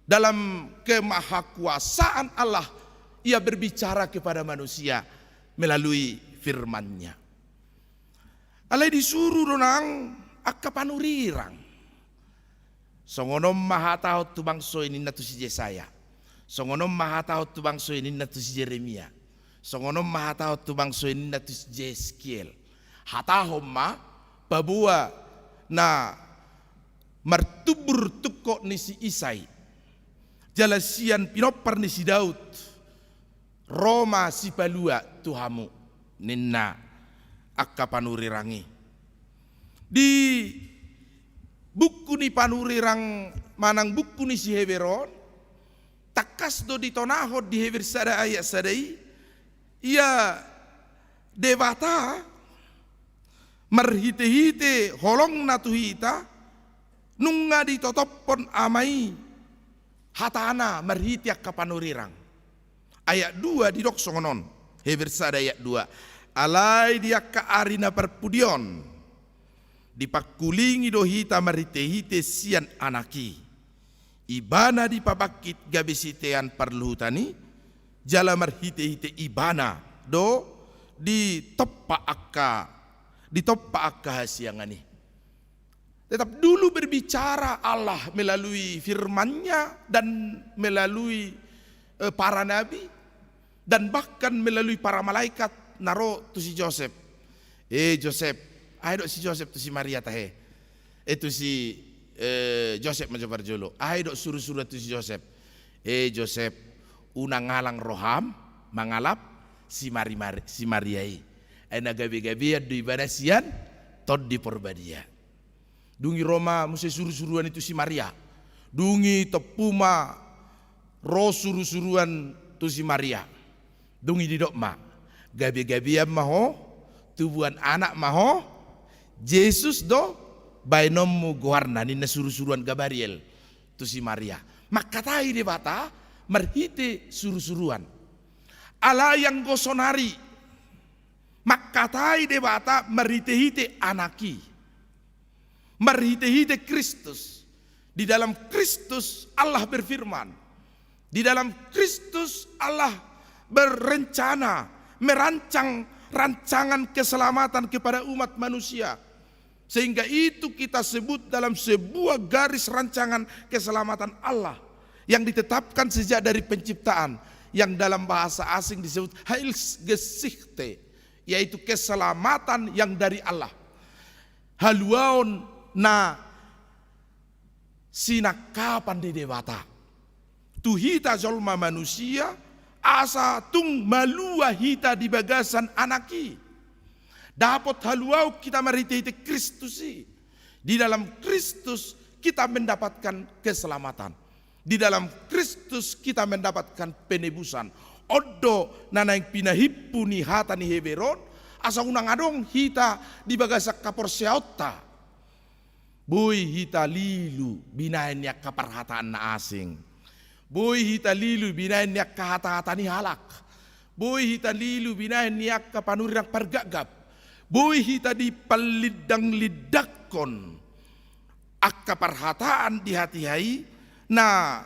Dalam kemahakuasaan Allah, Ia berbicara kepada manusia melalui firman-Nya. Alai disuru do nang angka panurirang. Songon on ma hatahon tu bangso i ninna tu si Jesaya. Songon on ma hatahon tu bangso i ninna tu si Jeremia. Songon on ma hatahon tu bangso i ninna tu si Jeskiel. Hatahon ma paboa na martumbur tungkot ni si Isai. Jala sian pinompar ni si Daud. Ro ma sipalua tu hamu, ninna angka panurirang i. Di buku ni panurirang manang buku ni si Heber on, tangkas do ditonahon di Heber sada ayat sada i, ia Debata marhite-hite holongna tu hita, nunga ditotophon Ama i hatana marhite angka panurirang. Ayat dua didok songon on, Heber sada ayat dua. Alai di angka ari na parpudi on, dipangkulingi do hita marhite-hite sian Anak i. Ibana dipabangkit gabe sitean parluhutan i, jala marhite-hite Ibana do ditompa angka, ditompa angka hasiangan i. Tetap dulu berbicara Allah melalui firman-Nya dan melalui, eh, para nabi, dan bahkan melalui para malaikat na ro tu si Josep. "Eh, Josep," aha didok si Josep tu si Maria tahe? Eh, tu si, eh, Josep ma jo parjolo. Aha didok suru-suruan tu si Josep? "Eh, Josep, unang alang roham mangalap si Mari-, Mari-, si Maria i. Ai na gabe-gabean do ibana sian Tondi Porbadia." Dung i ro ma muse suru-suruan i tu si Maria. Dung i tompu ma ro suru-suruan tu si Maria. Dung i didok ma, "Gabe-gabean ma ho, tubuan anak ma ho, Jesus do baenonmu goarna," ninna suru-suruan Gabariel tu si Maria. Mangkatai Debata marhite suru-suruan. Alai anggo sonari, mangkatai Debata marhite-hite Anak i. Marhite-hite Kristus. Di dalam Kristus Allah berfirman. Di dalam Kristus Allah berencana, merancang rancangan keselamatan kepada umat manusia. Sehingga itu kita sebut dalam sebuah garis rancangan keselamatan Allah yang ditetapkan sejak dari penciptaan, yang dalam bahasa asing disebut Heilsgeschichte, yaitu keselamatan yang dari Allah. Haluaon na sinangkapan ni Debata tu hita jolma manusia, asa tung malua hita di bagasan Anak i. Dapot haluaon hita marhite-hite Kristus i. Di dalam Kristus kita mendapatkan keselamatan. Di dalam Kristus kita mendapatkan penebusan. On do na naeng pinahimpu ni hata ni Heber on, Asa unang adong hita di bagasan haporseaonta. Boi hita lilu binahen ni angka parhataan na asing. Boi hita lilu binahen ni angka hata-hata ni halak. Boi hita lilu binahen ni angka panurirang pargapgap. Boi hita dipalindang-lindangkon angka parhataan di hatiha i na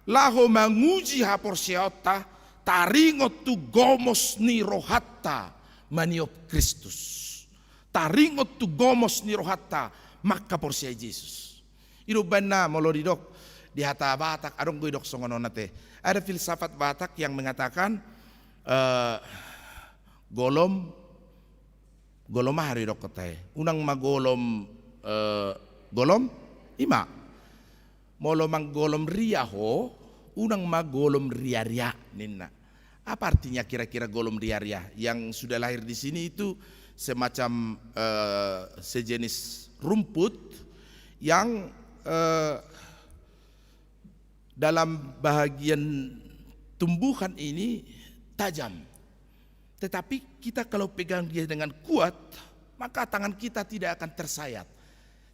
laho manguji haporseaonta, taringot tu gomos ni rohanta maniop Kristus. Taringot tu gomos ni rohanta mangkaporseai Jesus. I do umbahen na molo didok di hata Batak, adong do didok songon on ate. Ada filsafat Batak yang mengatakan, eh, golom, golom aha do didok kota e? Unang ma golom, eh, golom, i ma. Molo manggolom ria ho, unang ma golom riaria, ninna. Apa artinya kira-kira golom riaria? Yang sudah lahir di sini itu semacam, eh, sejenis rumput yang, eh, dalam bahagian tumbuhan ini tajam. Tetapi kita kalau pegang dia dengan kuat, maka tangan kita tidak akan tersayat.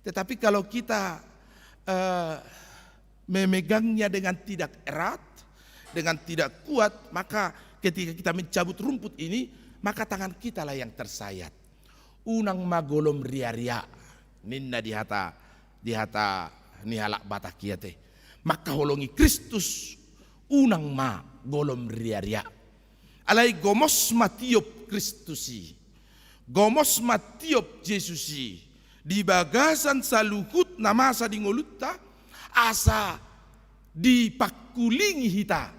Tetapi kalau kita, eh, memegangnya dengan tidak erat, dengan tidak kuat, maka ketika kita mencabut rumput ini, maka tangan kitalah yang tersayat. Unang ma golom riaria, ninna di hata, di hata ni halak Batak i ate. Mangkaholongi Kristus, unang ma golom riaria. Alai gomos ma tiop Kristus i. Gomos ma tiop Jesus i di bagasan saluhut na masa di ngolunta, asa dipangkulingi hita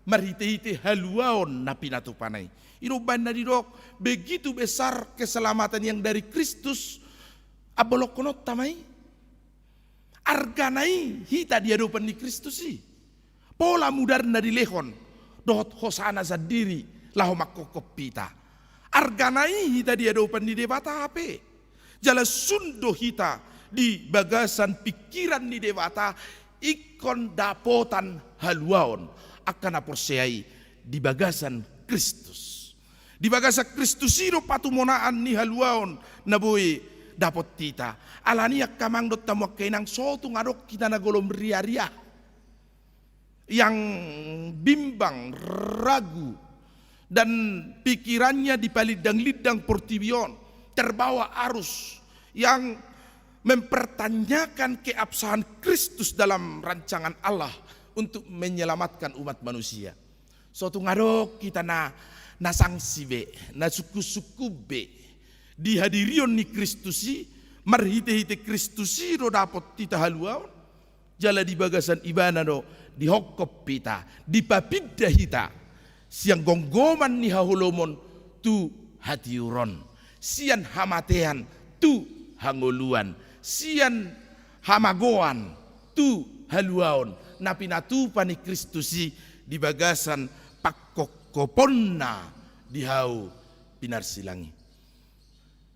marhite-hite haluaon na pinatupana i. I do umbahen na didok, begitu besar keselamatan yang dari Kristus, ambolongkononta ma i. Argana i hita di adopan ni Kristus i. Pola mudarna dilehon dohot hosana sandiri laho manghophop hita. Argana i hita di adopan ni Debata hape. Jala sun do hita di bagasan pingkiran ni Debata ingkon dapotan haluaon angka na porsea i di bagasan Kristus. Di bagasan Kristus i do patumonaan ni haluaon na boi dapot hita. Alani i angka amang dohot hamu angka inang, so tung adong hita na golom riaria, yang bimbang, ragu, dan pikirannya dipalindang-lindang portibi on, terbawa arus, yang mempertanyakan keabsahan Kristus dalam rancangan Allah untuk menyelamatkan umat manusia. So tung adong hita na, na sangsi be, na sungkun-sungkun be di hadirion ni Kristus i, marhite-hite Kristus i do dapot hita haluaon, jala di bagasan Ibana do dihongkop hita, dipapinda hita sian gomgoman ni haholomon tu hatiuron, sian hamatean tu hangoluan, sian hamagoan tu haluaon, na pinatupa ni Kristus i di bagasan panghophoponna di hau pinarsilang i.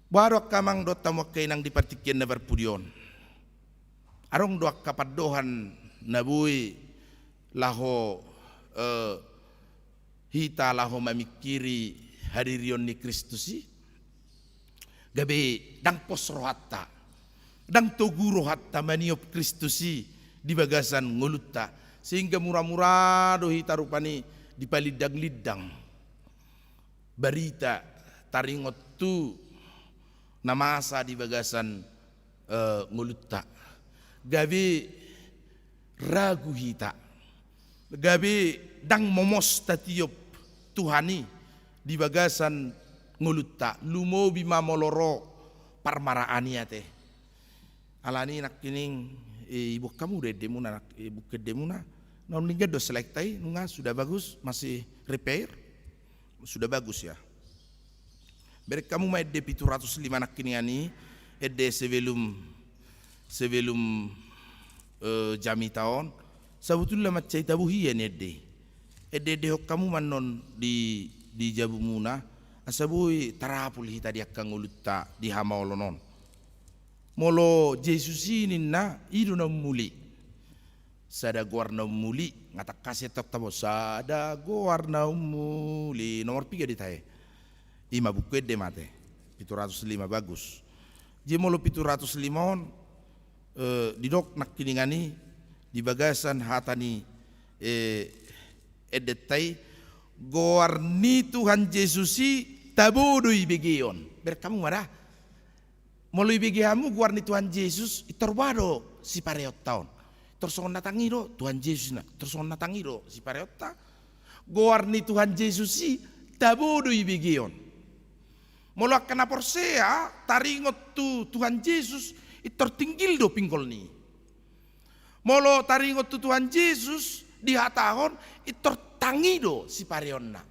Boha do angka amang dohot hamu angka inang di partingkian na parpudi on? Adong do angka pandohan na boi laho, eh, hita laho mamingkiri hadirion ni Kristus i? Gabe ndang pos rohanta, ndang togu rohanta maniop Kristus i di bagasan ngolunta, sehingga mura-mura do hita rupani dipalindang-lindang barita taringot tu na masa di bagasan, eh, ngolunta. Gabe ragu hita, gabe ndang momos tatiop Tuhan i di bagasan ngolunta, lumobi ma molo ro parmaraan i ate. Alani nangkining, eh, ibuat hamu do endemuna, nang-, eh, buku endemuna. Naung denggan do slide-ta i, nunga sudah bagus, masih repair? Sudah bagus ya. Bereng hamu ma ende pitu ratus lima nangkiningan i, ende sebelum, sebelum, eh, jamita on. Sabotulna mansai tabohi ia ni ende i. Ende-endehon hamu ma annon di, di jabumuna, asa boi tarapul hita di angka ngolunta di hamaolon on. Molo Jesus i ninna, i do na ummuli. Sada goar na ummuli, nga tangkas i antong tabo, sada goar na ummuli. Nomor piga di tahe? Ima Buku Ende ma ate, pitu ratus lima, bagus. Jadi molo pitu ratus lima on, eh, didok nangkiningan i di bagasan hata ni, eh, endenta i, goar ni Tuhan Jesus i tabo do ibegeon. Bereng hamu ma da. Molo ibege hamu goar ni Tuhan Jesus, pintor boha do sipareonta on? Pintor songon na tangi do Tuhan Jesus na, pintor songon na tangi do sipareonta. Goar ni Tuhan Jesus i tabo do ibegeon. Molo angka na porsea taringot tu Tuhan Jesus, pintor tinggil do pinggol ni i. Molo taringot tu Tuhan Jesus dihatahon, pintor tangi do sipareonna.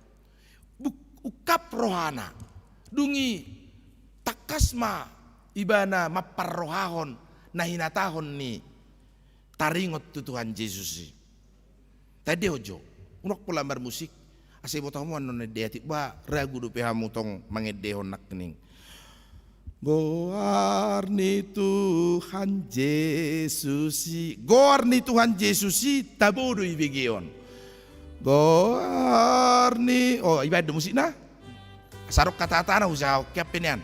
Buk-, ungkap rohana. Dung i tangkas ma ibana mamparrohahon na hinatahon ni taringot tu Tuhan Jesus i. Taendehon jo. Unang pola marmusik. Asa iboto hamu annon na ende atik, ba ragu dope hamu tong mangendehon nangkining. Goar ni Tuhan Jesus i, goar ni Tuhan Jesus i tabo do ibegeon. Goar ni, oh, ibaen do musikna. Asa adong hata-hatana, usaha oke ape nian.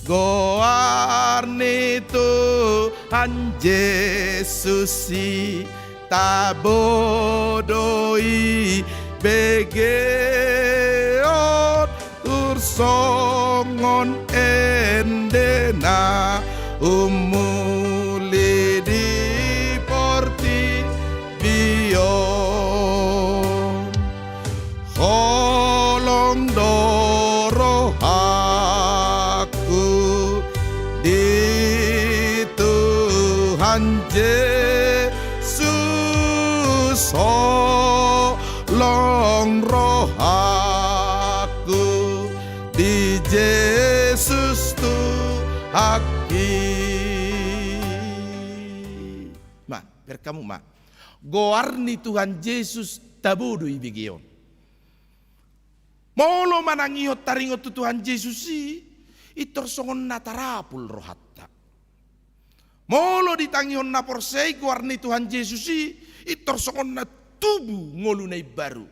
Goar ni Tuhan Jesus i tabo do ibegeon, tor songon ende na umuli di portibi on. Holong do rohangku di Tuhan Jesus, holong rohangku di Jesus Tuhanki. Ma, bereng hamu ma. Goar ni Tuhan Jesus tabo do ibegeon. Molo manangihon taringot tu Tuhan Jesus i, pintor songon na tarapul rohanta. Molo ditangihon na porsea i goar ni Tuhan Jesus i, pintor songon na tubu ngolu na imbaru,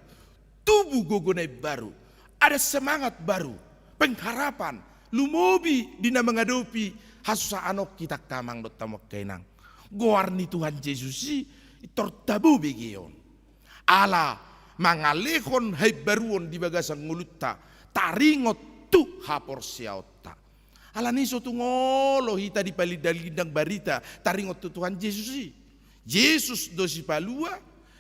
tubu gogo na imbaru, ada semangat baru, pengharapan, lumobi di na mangadopi hasusaan on hita angka amang dohot hamu angka inang. Goar ni Tuhan Jesus i pintor tabo begeon. Ala mangalehon haimbaruon di bagasan ngolunta, taringot tu haporseaonta. Alani i so tung olo hita dipalindanglindang barita taringot tu Tuhan Jesus i. Jesus do Sipalua,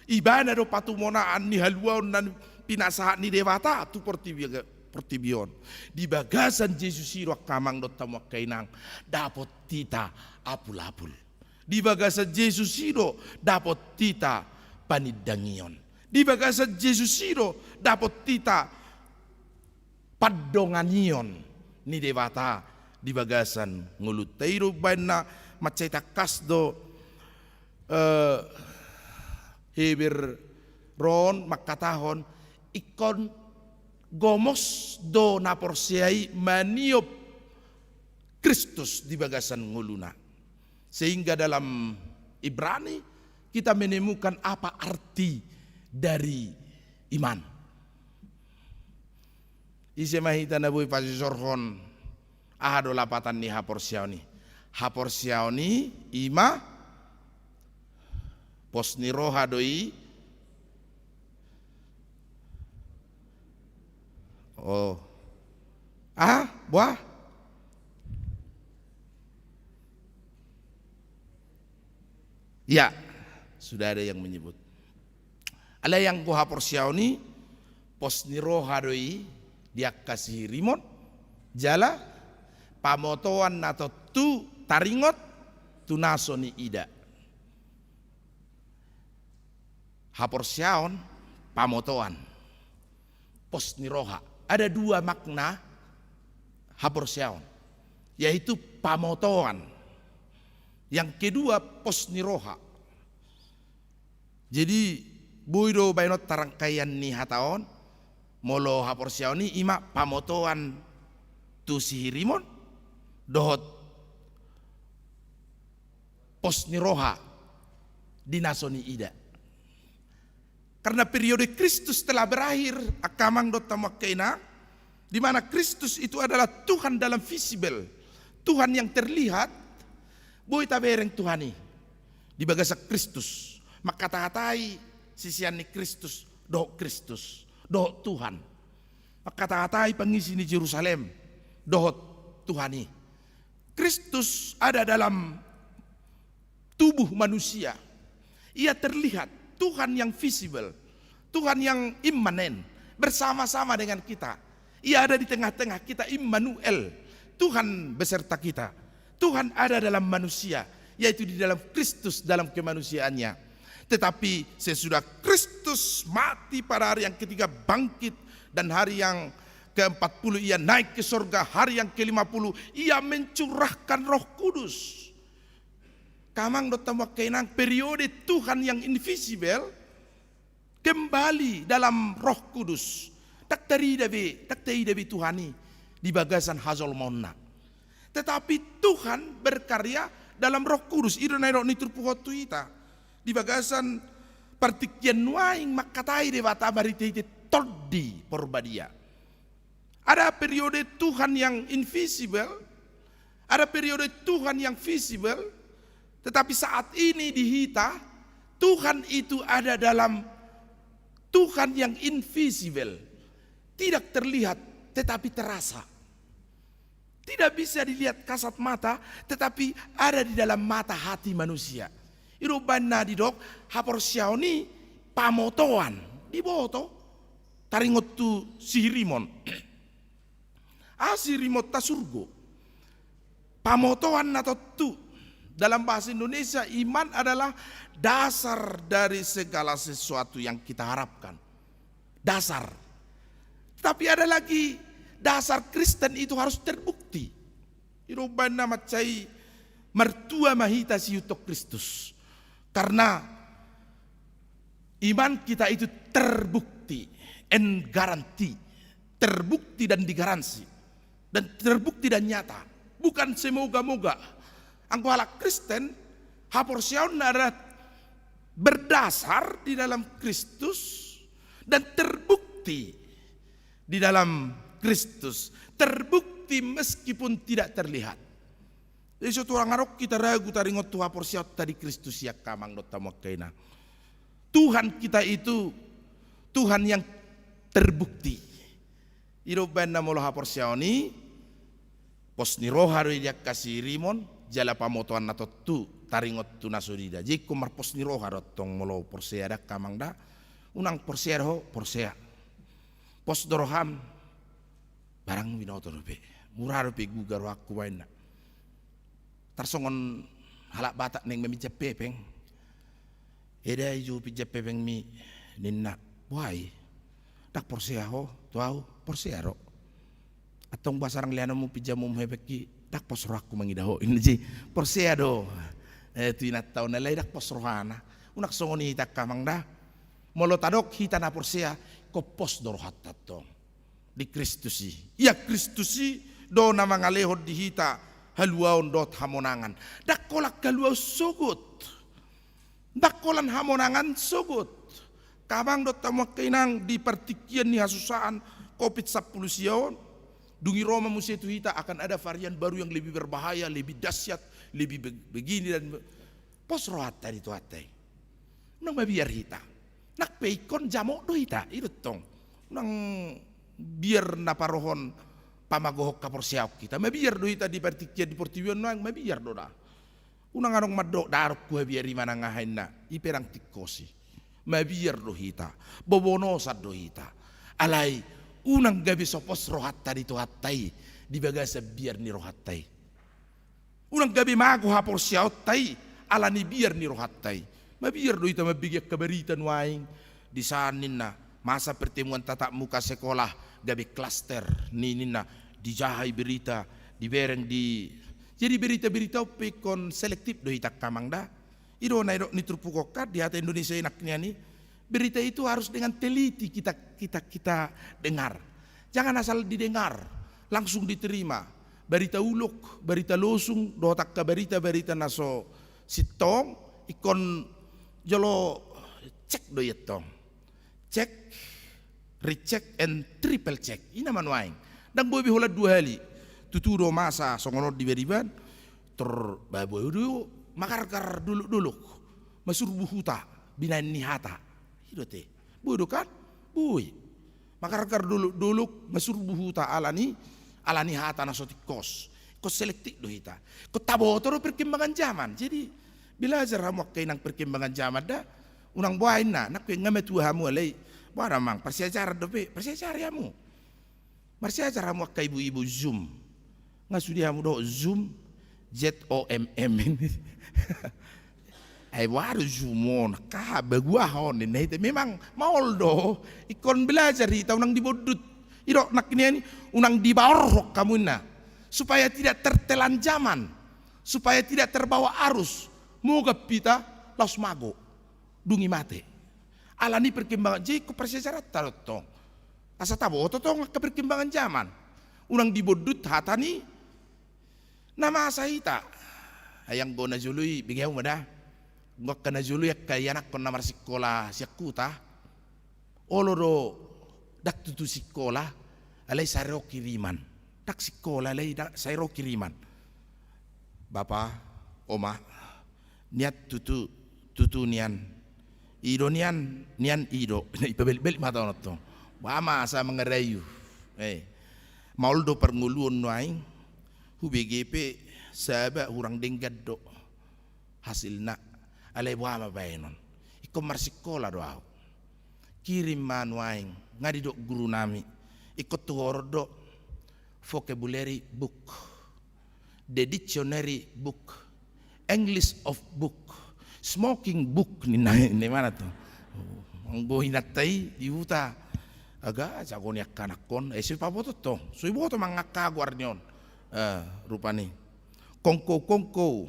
Ibana do patumonaan ni haluaon na pinasahat ni Debata tu portibi, portibi on. Di bagasan Jesus i do angka amang dohot hamu angka inang, dapot hita apul-apul. Di bagasan Jesus i do dapot hita panindangion. Di bagasan Jesus i do dapot hita pandonganion ni Debata di bagasan ngolunta. I do umbaen na mansai tangkas do, eh, Heber on mangkatahon, ingkon gomos do na porsea i maniop Kristus di bagasan ngoluna. Sehingga dalam Ibrani kita menemukan apa arti dari iman. Ise ma hita na boi pasisorhon aha do lapatan ni haporseaon i? Haporseaon i ima pos ni roha do i. Oh. Ah, buah? Ya, sudah ada yang menyebut. Alai anggo haporseaon i pos ni roha do i di angka sihirimon, jala pamotoan na tontu taringot tu na so niida. Haporseaon, pamotoan, pos ni roha. Ada dua makna haporseaon, yaitu pamotoan. Yang kedua, pos ni roha. Jadi, boi do baenon tarangkaian ni hata on, molo haporseaon i ima pamotoan tu sihirimon, dohot pos ni roha di na so niida. Karena periode Kristus telah berakhir, angka amang dohot hamu angka inang, di mana Kristus itu adalah Tuhan dalam visible, Tuhan yang terlihat, boi tabereng Tuhan i di bagasan Kristus. Mangkatahatai sisean ni Kristus dohot Kristus, dohot Tuhan. Mangkatahatai pangisi ni Jerusalem dohot Tuhan i. Kristus ada dalam tubuh manusia. Ia terlihat, Tuhan yang visible, Tuhan yang immanen, bersama-sama dengan kita. Ia ada di tengah-tengah kita, Immanuel, Tuhan beserta kita. Tuhan ada dalam manusia, yaitu di dalam Kristus, dalam kemanusiaannya. Tetapi sesudah Kristus mati, pada hari yang ketiga bangkit, dan hari yang keempat puluh ia naik ke sorga, hari yang kelima puluh ia mencurahkan Roh Kudus. Angka amang dohot hamu angka inang, periode Tuhan yang invisible kembali dalam Roh Kudus. Ndang tarida be, ndang taida be Tuhan i di bagasan hajolmaonna. Tetapi Tuhan berkarya dalam Roh Kudus. I do na nidok ni turpuk on tu hita. Di bagasan partingkian nuaeng mangkatai Debata marhite-hite Tondi Porbadia. Ada periode Tuhan yang invisible, ada periode Tuhan yang visible, tetapi saat ini di hita, Tuhan itu ada dalam Tuhan yang invisible, tidak terlihat tetapi terasa. Tidak bisa dilihat kasat mata, tetapi ada di dalam mata hati manusia. I do umbahen na didok, haporseaon i pamotoan, diboto. Taringot tu si Hirimon. Aha si Hirimonta? Surgo. Pamotoan na tontu. Dalam bahasa Indonesia, iman adalah dasar dari segala sesuatu yang kita harapkan. Dasar. Tapi ada lagi, dasar Kristen itu harus terbukti. I do umbahen na mansai martua ma hita siihuthon Kristus. Karena iman kita itu terbukti, and guarantee, terbukti dan digaransi, dan terbukti dan nyata, bukan semoga-moga. Anggo halak Kristen, haporseaonna adalah berdasar di dalam Kristus dan terbukti di dalam Kristus, terbukti meskipun tidak terlihat. Jadi so tung adong hita ragu taringot tu haporseaonta di Kristus i, angka amang dohot hamu angka inang. Tuhan kita itu Tuhan yang terbukti. I do umbahen na molo haporseaon i, pos ni roha do i di angka si Hirimon, jala pamotoan na tontu taringot tu na so diida. Jadi ingkon marpos ni roha do tong molo porsea da, angka amang da. Unang porsea do ho, porsea. Pos do roham, barang binoto dope. Mura dope guga rohangku baen na. Tarsongon halak Batak naeng maminjam hepeng. Eda i jo pinjam hepengmi, ninna. Boha i? Ndang porsea ho tu ahu? Porsea do. Antong boasa ndang leanonmu pinjamon hepengki? Ndang pos rohangku mangida ho, ninna. Jadi porsea do. Eh, tu inanta on alai ndang pos rohana. Unang songon i hita, angka amang da. Molo tadok hita na porsea, ingkon pos do rohanta tong di Kristus i. Ia Kristus i do na mangalehon di hita haluaon dohot hamonangan. Ndang holan haluaon sogot, ndang holan hamonangan sogot. Angka amang dohot hamu angka inang, di partingkian ni hasusaan covid sampulu sia on, dung i ro ma muse tu hita akan ada varian baru yang lebih berbahaya, lebih dahsyat, lebih be-, begini dan be-, pos rohanta di Tuhanta i. Unang mabiar hita. Nang pe ingkon jamot do hita, i do tong. Unang biar na parohon pamagohon haporseaon hita. Mabiar do hita di partingkian di portibi on nuaeng, mabiar do da. Unang adong mandok, ndang adong huhabiari manang aha, inna. I pe ndang tingkos i. Mabiar do hita. Bobonosan do hita. Alai unang gabe so pos rohanta di Tuhanta i di bagasan biar ni rohanta i. Unang gabe mago haporseaonta i ala ni biar ni rohanta i. Mabiar do hita mambege angka barita nuaeng. Di san, ninna, masa pertemuan tatap muka sekolah gabe klaster ni, ninna, dijaha i berita, dibereng di. Jadi berita-berita on pe ingkon selektif do hita, angka amang da. I do na nidok ni turpuk on kan di hata Indonesia i nangkin i. Berita itu harus dengan teliti kita, kita, kita dengar. Jangan asal didengar, langsung diterima. Barita ulok, barita losung, dohot angka barita-barita na so sintong, ingkon jolo cek do i antong. Check, recheck, and triple check. I ma nuaeng. Ndang boi be holan dua hali. Tutu do masa songon on di bariban. Tor ba boi do magargar dolok-dolok, masurbu huta, binaen ni hata. I do ate. Boi do kan? Boi. Magargar dolok-dolok, masurbu huta ala ni, ala ni hata na so tingkos. Ingkon selektif do hita. Ingkon taboto do perkembangan zaman. Jadi belajar hamu angka inang perkembangan zaman da. Unang boha inna, nangkin nga matua hamu alai. Boha da amang, parsiajaran dope, parsiajari hamu. Marsiajar hamu angka ibu-ibu Zoom. Nga sude hamu dohot Zoom, Z O M M. Ai boha do Zoom on, angka baguahon ninna hita. Memang maol do, ingkon belajar hita unang dibondut. I do nangkin i, unang dibaorhon hamu inna. Supaya tidak tertelan zaman, supaya tidak terbawa arus. Mogap hita laos mago. Dung i mate. Ala ni perkembangan, jadi ingkon parsiajaranta do tong. Asa taboto tong angka perkembangan zaman. Unang dibondut hata ni na masa hita. Ai anggo na jolo i, bege hamu ma da. Anggo angka na jolo i, angka ianakhon na marsikola sian huta. Olo do ndang tutu sikola, alai sai ro kiriman. Ndang sikola alai ndang, sai ro kiriman. Bapa, oma, nian tutu, tutu nian. I do nian, nian i do. Ipabalik-balik ma hata on tong. Boha ma asa mangarayu. Eh. Maol do parngoluon nuaeng, hubege pe saba hurang denggan do hasilna. Alai boha ma baenon. Ingkon marsikola do ahu. Kirim ma nuaeng, nga didok guru nami. Ingkon tuhoron do vocabulary book, the dictionary book, English of book, smoking book ninna, ninna imana tu. Anggo inanta i di huta, aga jago ni angka anakhon, eh, so ipaboto tong, so iboto manang angka goar ni on. Eh, rupani. Kongko, kongko,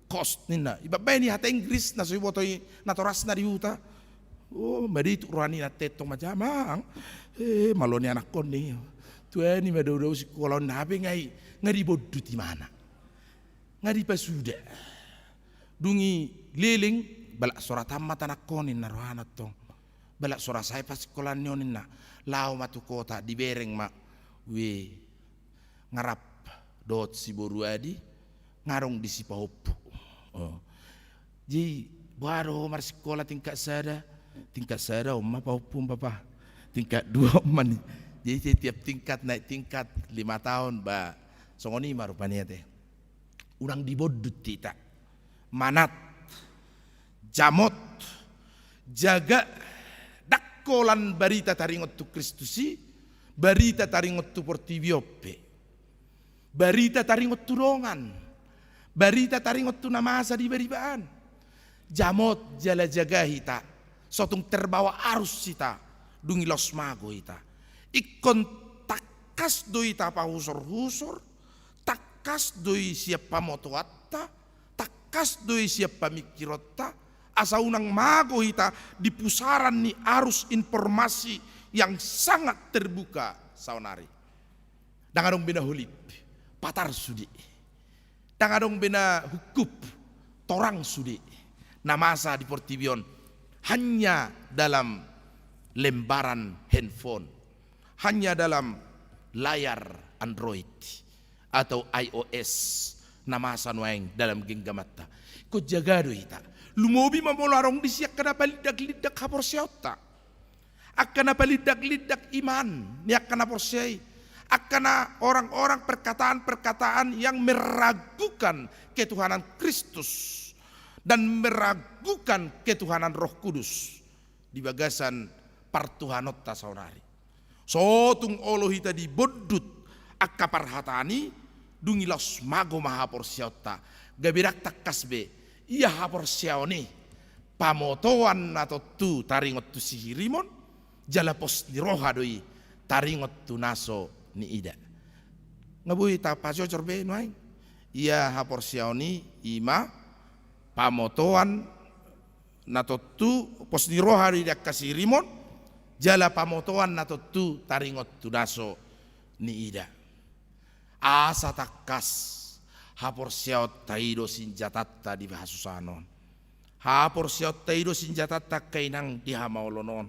cost ninna. Ibaen i hata Inggris na so iboto i natorasna di huta. Oh, madituk roha ni inanta i tong, ma amang. Eh, malo ni anakhon i. Tuani ma dao-dao sikola on, hape nga i, nga dibondut imana. Nga dipasuda. Dung i leleng, balak so ra tamat anakhon ninna rohana tong. Balak so ra sae pasikolaan ni on ninna. Laho ma tu kota, dibereng ma. Ue, nga rap dohot si boru Adi, nga adong disi pahompu. Oh. Jadi boha do ho marsikola tingkat sada, tingkat sada on ma pahompu, Bapa. Tingkat dua on ma ni. Jadi setiap tingkat naik tingkat lima tahun, ba. Songon i ma rupani ate. Unang dibondut hita. Manat, jamot, jaga, ndang holan barita taringot tu Kristus i, barita taringot tu portibi on pe. Barita taringot tu dongan, barita taringot tu na masa di baribaan. Jamot jala jaga hita, so tung terbawa arus hita, dung i laos mago hita. Ingkon tangkas do hita pahusor-husor, tangkas do i sian pamotoanta, tangkas do i sian pamingkironta, asa unang mago hita di pusaran ni arus informasi yang sangat terbuka saonari. Ndang adong be na holip, patar sude. Ndang adong be na hungkup, torang sude. Na masa di portibi on hanya dalam lembaran handphone, hanya dalam layar Android atau iOS, na masa nuaeng dalam genggamanta. Ingkon jaga do hita. Lumobi ma molo adong disi angka na palindak-lindak haporseaonta. Angka na palindak-lindak iman ni angka na porsea i. Angka na orang-orang, perkataan-perkataan yang meragukan ketuhanan Kristus dan meragukan ketuhanan Roh Kudus di bagasan partuhanonta saonari. So tung olo hita dibondut angka parhataan i, dung i laos mago ma haporseaonta. Gabe ndang tangkas be ia haporseaon i pamotoan na tontu taringot tu sihirimon, jala pos ni roha do i taringot tu na so niida. Nga boi tapajojor be nuaeng. Ia haporseaon i, i ma pamotoan na tontu, pos ni roha do i di angka sihirimon, jala pamotoan na tontu taringot tu na so niida. Asa tangkas, haporseaonta i do sinjatanta di hasusaan on. Haporseaonta i do sinjatanta angka inang di hamaolon on.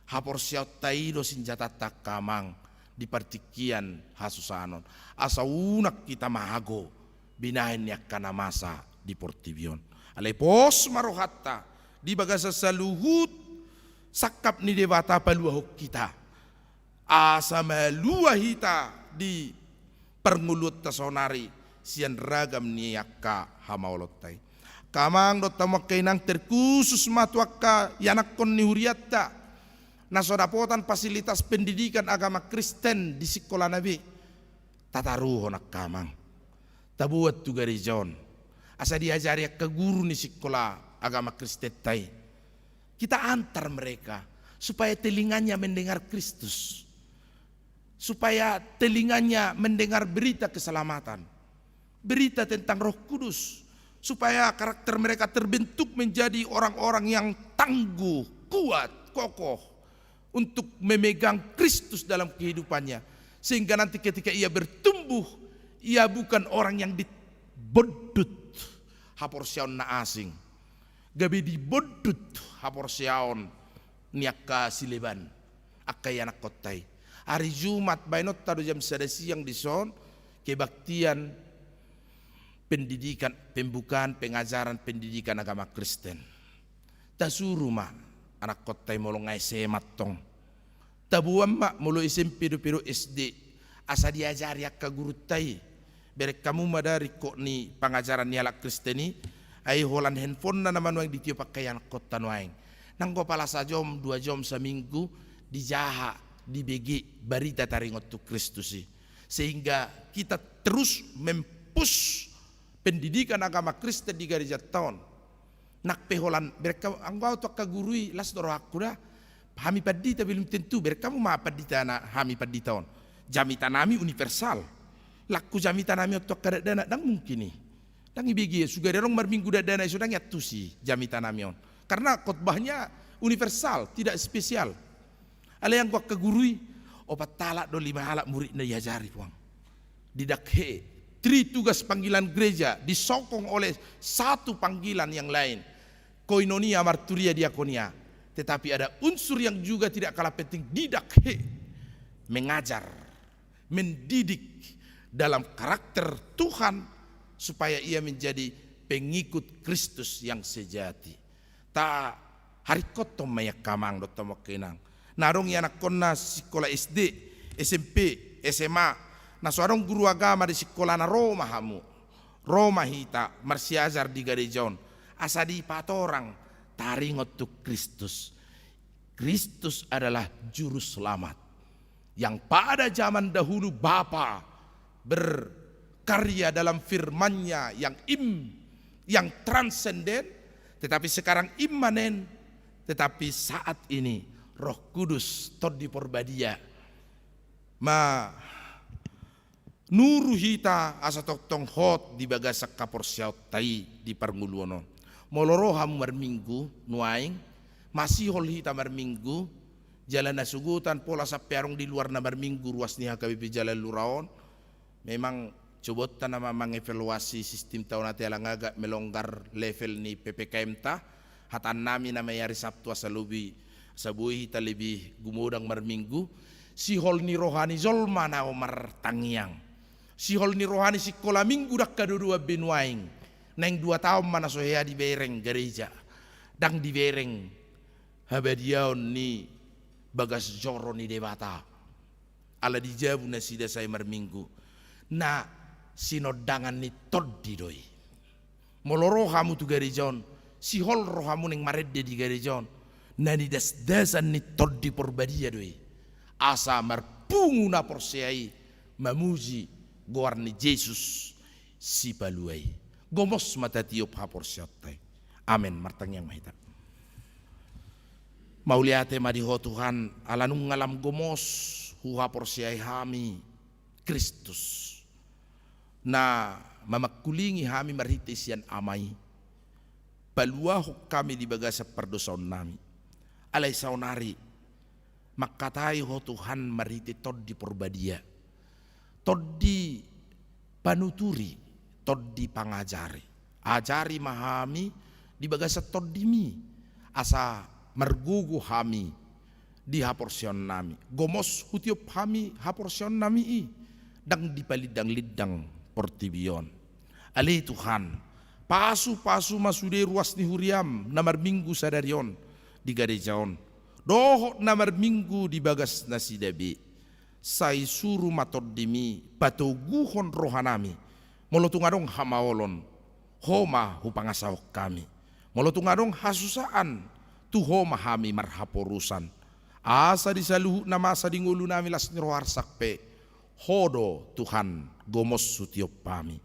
Haporseaonta i do sinjatanta angka amang di partingkian hasusahan on, asa unang hita mago binahen ni angka na masa di portibi on. Alai pos ma rohanta di bagasan saluhut sangkap ni Debata paluahon hita, asa malua hita di parngoluonta saonari sian ragam ni angka hamaolonta i. Angka amang dohot hamu angka inang, terkhusus ma tu angka ianakhon ni hurianta na so dapotan fasilitas pendidikan agama Kristen di sikolana be, tataruhon angka amang, taboan tu gareja on asa diajari angka guru ni sikola agama Kristenta i. Kita antar mereka supaya telinganya mendengar Kristus, supaya telinganya mendengar berita keselamatan, berita tentang Roh Kudus, supaya karakter mereka terbentuk menjadi orang-orang yang tangguh, kuat, kokoh untuk memegang Kristus dalam kehidupannya, sehingga nanti ketika ia bertumbuh, ia bukan orang yang dibondut haporseaon na asing, gabe dibondut haporseaon ni angka sileban, angka ianakhonta i. Ari Jumat baenonta do jam sada siang dison kebaktian pendidikan, pembukaan pengajaran pendidikan agama Kristen. Tasuru ma anakhonta i molo nga S M A tong, taboan ma molo S M P dope do S D, asa diajari angka gurunta i. Bereng hamu ma da ringkot ni pangajaran ni halak Kristen i, ai holan handphonena nama nuaeng ditiop angka ianakhonta nuaeng. Nanggo pala sajom dua jom saminggu dijaha, dibege barita taringot tu Kristus i, sehingga kita terus mempush pendidikan agama Kristen di garejanta on. Nang pe holan bereng hamu, anggo au tu angka guru i las do rohangku da. Hami pandita belum tentu, bereng hamu ma pandita na hami pandita on. Jamitanami universal. Lakku jamitanami on tu angka dakdanak, ndang mungkin i. Ndang ibege, sugari adong marminggu dakdanak i so ndang iantusi jamitanami on. Karena khotbahnya universal, tidak spesial. Alai anggo angka guru i, opat halak do lima halak muridna diajari puang. Didak he, tri tugas panggilan gereja disokong oleh satu panggilan yang lain, koinonia, marturia, diakonia. Tetapi ada unsur yang juga tidak kalah penting, didak he, mengajar, mendidik dalam karakter Tuhan supaya ia menjadi pengikut Kristus yang sejati. Taharingkothon ma i angka amang dohot hamu angka inang. Na adong ianakhonna sikola S D, S M P, S M A, na so adong guru agama di sikolana, ro ma hamu. Ro ma hita marsiajar di gareja on asa dipatorang taringot tu Kristus. Kristus adalah juru selamat yang pada zaman dahulu Bapa berkarya dalam firman-Nya yang im-, yang transenden, tetapi sekarang immanen, tetapi saat ini Roh Kudus, Tondi Porbadia, ma nuru hita asa tongtong hot di bagasan haporseaonta i di parngoluon on. Molo ro hamu marminggu nuaeng, masihol hita marminggu, jala na sogot an pola sampe adong di luar na marminggu ruas ni H K B P Jalan Lura on. Memang cobaonta nama mangevaluasi sistemta on ate ala nga agak melonggar level ni P P K M-ta. Hataannami nama i ari Sabtu asa lobi, asa boi hita lebih gumodang marminggu. Sihol ni roha ni jolma na martangiang, sihol ni roha ni sikola minggu, ndang hadodoan be nuaeng. Naeng dua taon ma na so hea dibereng gareja, ndang dibereng habadiaon ni bagas joro ni Debata. Ala di jabu nasida sai marminggu, na sinondangan ni tondi do i. Molo ro hamu tu gareja on, sihol rohamu naeng marende di gareja on, na nidasdasan ni Tondi Porbadia do i, asa marpungu na porsea i mamuji goar ni Jesus Sipalua i. Gomos ma tatiop haporseaonta i. Amen. Martangiang ma hita. Mauliate ma di Ho Tuhan, ala nunga lam gomos huhaporseai hami Kristus, na mamangkulingi hami marhite sian Ama i. Paluahon hami di bagasan pardosaonnami. Alai saonari mangkatai Ho Tuhan marhite Tondi Porbadia, tondi panuturi, tondi pangajari. Ajari ma hami di bagasan Tondimi, asa margogo hami di haporseaonnami. Gomos hutiop hami haporseaonnami i, ndang dipalindang-lindang portibi on. Ale Tuhan, pasu-pasu ma sude ruas ni huriam na marminggu sadari on di gareja on, dohot na marminggu di bagas nasida be. Sai suru ma Tondimi patoguhon rohanami. Molo tung adong hamaolon, Ho ma hupangasahon hami. Molo tung adong hasusaan, tu Ho ma hami marhaporusan. Asa di saluhut na masa di ngolunami las ni roha arsak pe, Ho do Tuhan gomos hutiop hami.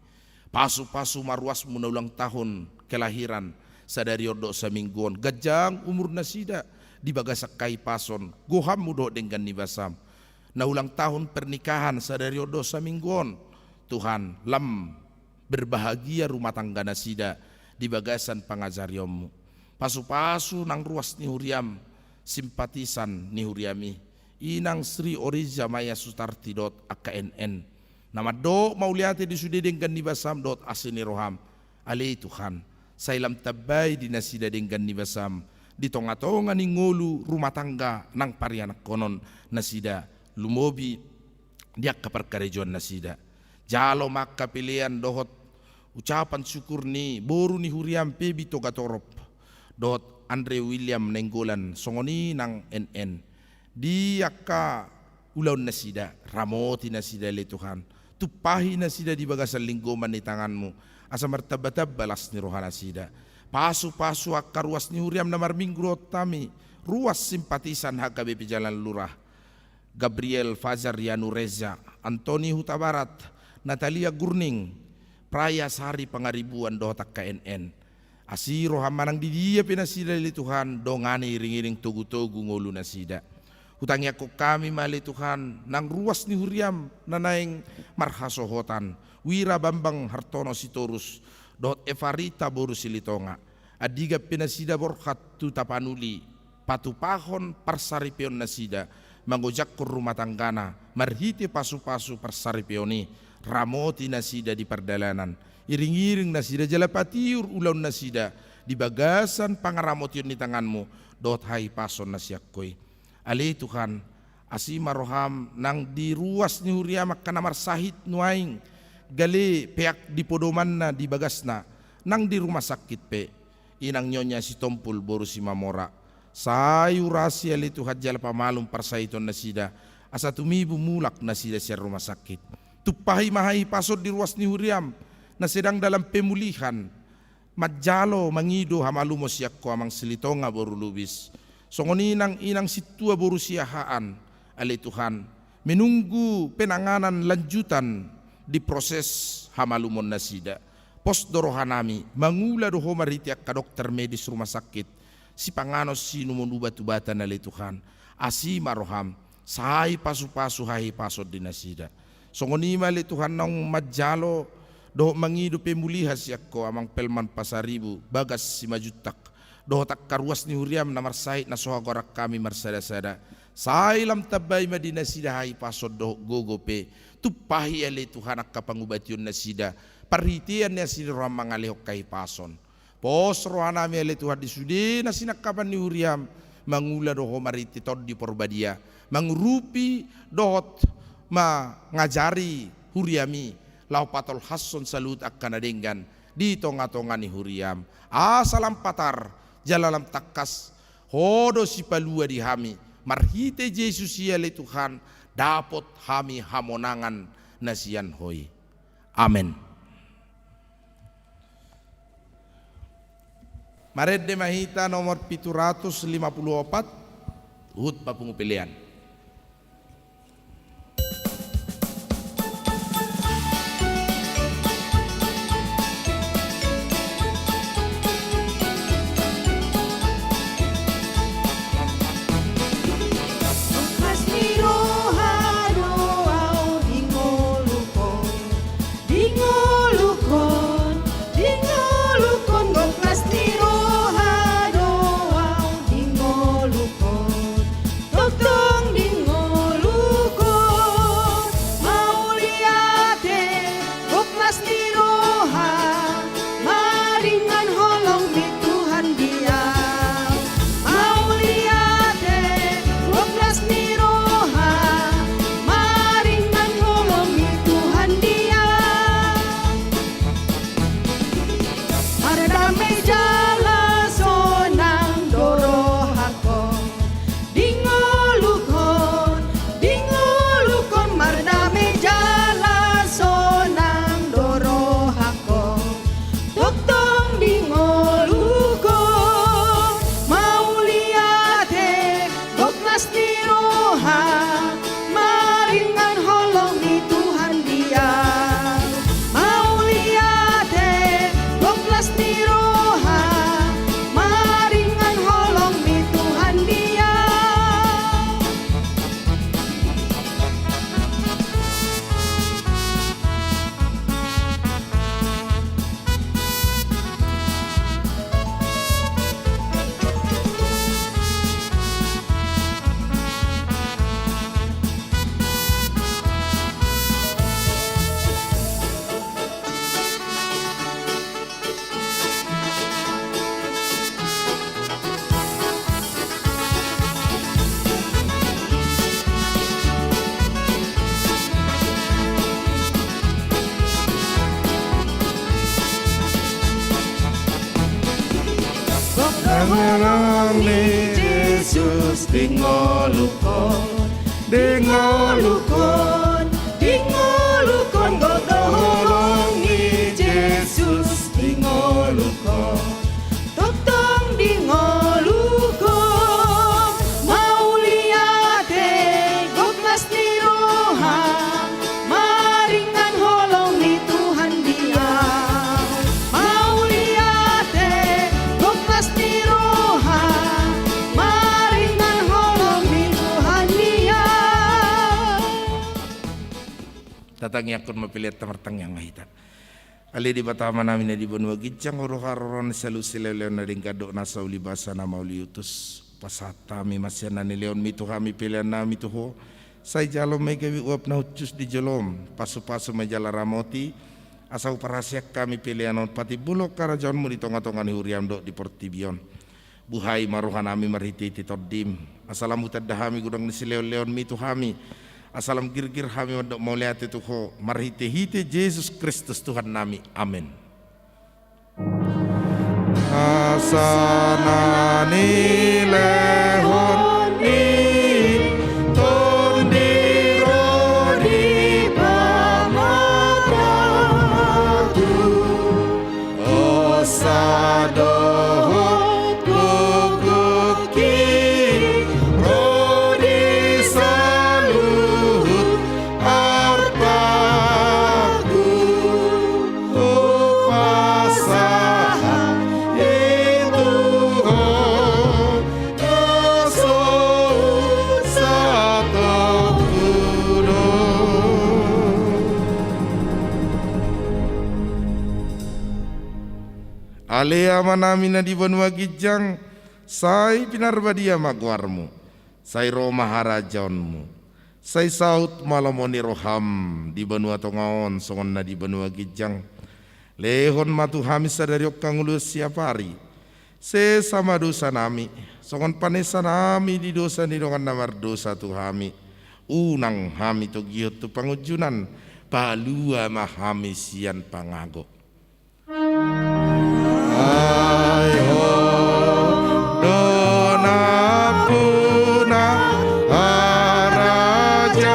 Pasu-pasu ma ruasmu na ulang tahun kelahiran sadari on dohot saminggu on, ganjang umur nasida di bagasan hahipason gohammu dohot denggan ni basam. Na ulang tahun pernikahan sadari on dohot saminggu on, Tuhan, lam berbahagia rumah tangga nasida di bagasan pangajarionmu. Pasu-pasu nang ruas ni huriam, simpatisan ni huriam i, Inang Sri Orija Maya Sutarti dohot angka N N. Na mandok mauliate di sude denggan ni basam dohot asi ni roham. Ale Tuhan, sai lam tambai di nasida denggan ni basam di tonga-tonga ni ngolu rumah tangga nang parianakhonon nasida, lumobi di angka parkarejoan nasida. Jalo ma angka pelean dohot ucapan syukur ni boru ni huriam Pebi Togatorop dohot Andre William Nainggolan, songon i nang N N. Di angka ulaon nasida, ramoti nasida ale Tuhan. Tumpahi nasida di bagasan linggoman ni tanganmu, asa martamba-tamba las ni roha nasida. Pasu-pasu angka ruas ni huriam na marminggu dohot hami, ruas simpatisan H K B P Jalan Lurah. Gabriel Fajar Yanu Reza, Antoni Hutabarat, Natalia Gurning, Praya Sari Pangaribuan dohot angka N N. Asi roham manang di dia pe nasida ale Tuhan, dongani iring-iring togu-togu ngolu nasida. Hutangiangkon hami ma ale Tuhan, nang ruas ni huriam na naeng marhasohotan, Wira Bambang Hartono Sitorus, dohot Evarita boru Silitonga. Andigan pe nasida borhat tu Tapanuli, patupahon parsaripeon nasida, mangojakhon rumah tanggana, marhite pasu-pasu parsaripeon i, ramoti nasida di pardalanan, iring-iring nasida jala patiur ulaon nasida, di bagasan pangaramotion ni tanganmu, dohot hahipason na sian Ho i. Ale Tuhan, asi ma roham nang di ruas ni huriam angka na marsahit nuaeng, gale peak di podomanna di bagasna, nang di rumah sakit pe, Inang Nyonya Sitompul boru Simamora. Sai urasi ale Tuhan jala pamalum parsahiton nasida, asa tumibu mulak nasida sian rumah sakit. Tumpahi ma hahipason di ruas ni huriam, na sedang dalam pemulihan, manjalo mangido hamalumon sian Ho amang Silitonga boru Lubis. Songon i nang Inang Sintua boru Siahaan, ale Tuhan, menunggu penanganan lanjutan di proses hamalumon nasida. Pos do rohanami, mangula do Ho marhite angka dokter medis rumah sakit, sipanganon siinumon ubat-ubatan ale Tuhan. Asi ma roham, sai pasu-pasu hahipason di nasida. Songon i ma ale Tuhan naung manjalo, dohot mangido pemulihan sian Ho amang Pelman Pasaribu, Bagas Simanjuntak, dohot angka ruas ni huriam na marsahit na so hagoarhon hami marsada-sada. Sai lam tambai ma di nasida hahipason dohot gogo pe, tumpahi ale Tuhan angka pangubation nasida, parhitean ni asi ni roham mangalehon hahipason. Pos rohanami ale Tuhan di sude na sinangkapan ni huriam, mangula do Ho marhite Tondi Porbadia, mangurupi dohot mangajari huriam i, laho patolhashon saluhut angka na denggan di tonga-tonga ni huriam. Asa lam patar, jala lam tangkas, Ho do sipalua di hami, marhite Jesus i ale Tuhan, dapot hami hamonangan na sian Ho i. Amen. Marende ma hita nomor pitu ratus lima puluh opat, huhut ma pungu pelean. Las ni roha do au di ngolungkon, di ngolungkon, di ngolungkon, gok las ni roha do au di ngolungkon. Tongtong Holong ni Jesus di ngolungkon, di ngolungkon, di ngolungkon, gok do holong ni Jesus di ngolungkon. Tongtong di ngolungkon, mauliate, gok las ni roha, maringan holong ni Tuhan di au. Mauliate, gok las ni roha, maringan holong ni Tuhan di au. Tatangiangkon ma pelean ta, martangiang ma hita. Ale Debata Amanami na di banua ginjang, Ho do haroroan ni saluhut silehonlehon na denggan dohot nasa uli basa na mauliutus. Pasahat hami ma sian na nilehonMi tu hami peleannami tu Ho. Sai jalo ma i gabe uap na hushus di joloM, pasupasu ma i jala ramoti, asa huparhaseang hami pelean on patimbulhon harajaonMu di tongatonga ni huriaM dohot di portibi on. Buhai ma rohanami marhitehite TondiM, asa lam hutanda hami godang ni silehonlehonMi tu hami, asa lam girgir hami mandok mauliate tu Ho, marhitehite Jesus Kristus Tuhannami. Amen. Asa na nilehon ni Tondi ro di pamatatu, hosa dohot gokhonhi ro di saluhut artaku, hupasahat i tu Ho, na so satongkin on. Ale Amanami na di banua ginjang, sai pinarbadia ma goarMu, sai ro ma harajaonMu, sai saut ma lomo ni rohaM di banua tonga on songon na di banua ginjang. Lehon ma tu hami sadari on hangoluan siapari. Sesa ma dosanami, songon panesanami di dosa ni dongan na mardosa tu hami. Unang hami togihon tu pangunjunan, palua ma hami sian pangago. Ai Ho do nampuna harajaon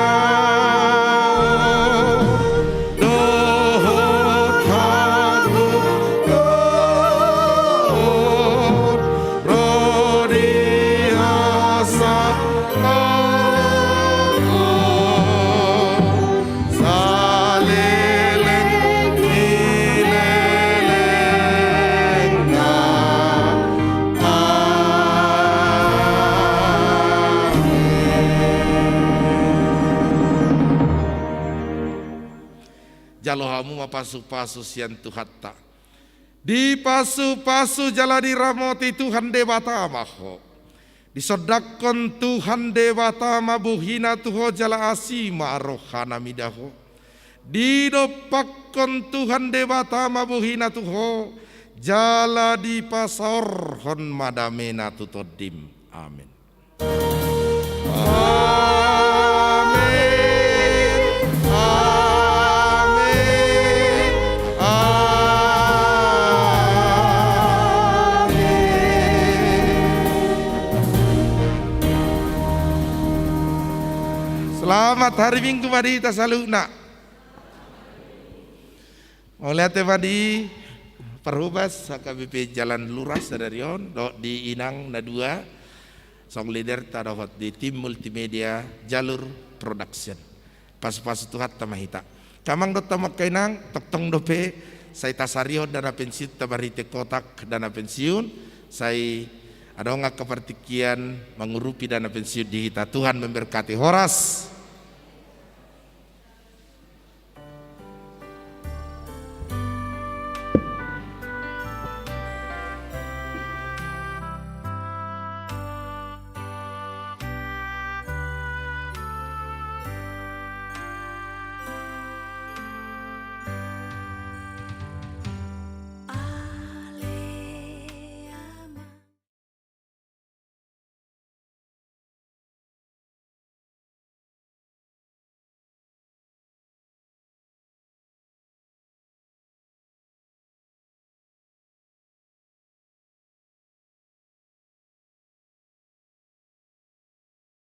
dohot hagogoon ro di hasangapon saleleng ni lelengna. Amen. Jalo hamu ma pasupasu sian Tuhanta. Dipasupasu jala diramoti Tuhan Debata ma ho. Disondangkon Tuhan Debata ma bohina tu ho jala asi ma rohana mida ho. Didompakkon Tuhan Debata ma bohina tu ho, jala dipasaorhon ma damena tu tondim. Amen. Amen. Amen. Amen. Selamat hari Minggu ma di hita saluhutna. Mauliate ma di Parhobas H K B P Jalan Lurah sadari on, dohot di inang na dua, song leader ta dohot di tim multimedia Jalur Production. Pasupasu Tuhanta ma hita. Angka amang dohot hamu angka inang, tongtong dope sai tasarihon dana pensiunta marhite kotak dana pensiun, sai adong angka partingkian mangurupi dana pensiun di hita. Tuhan memberkati. Horas.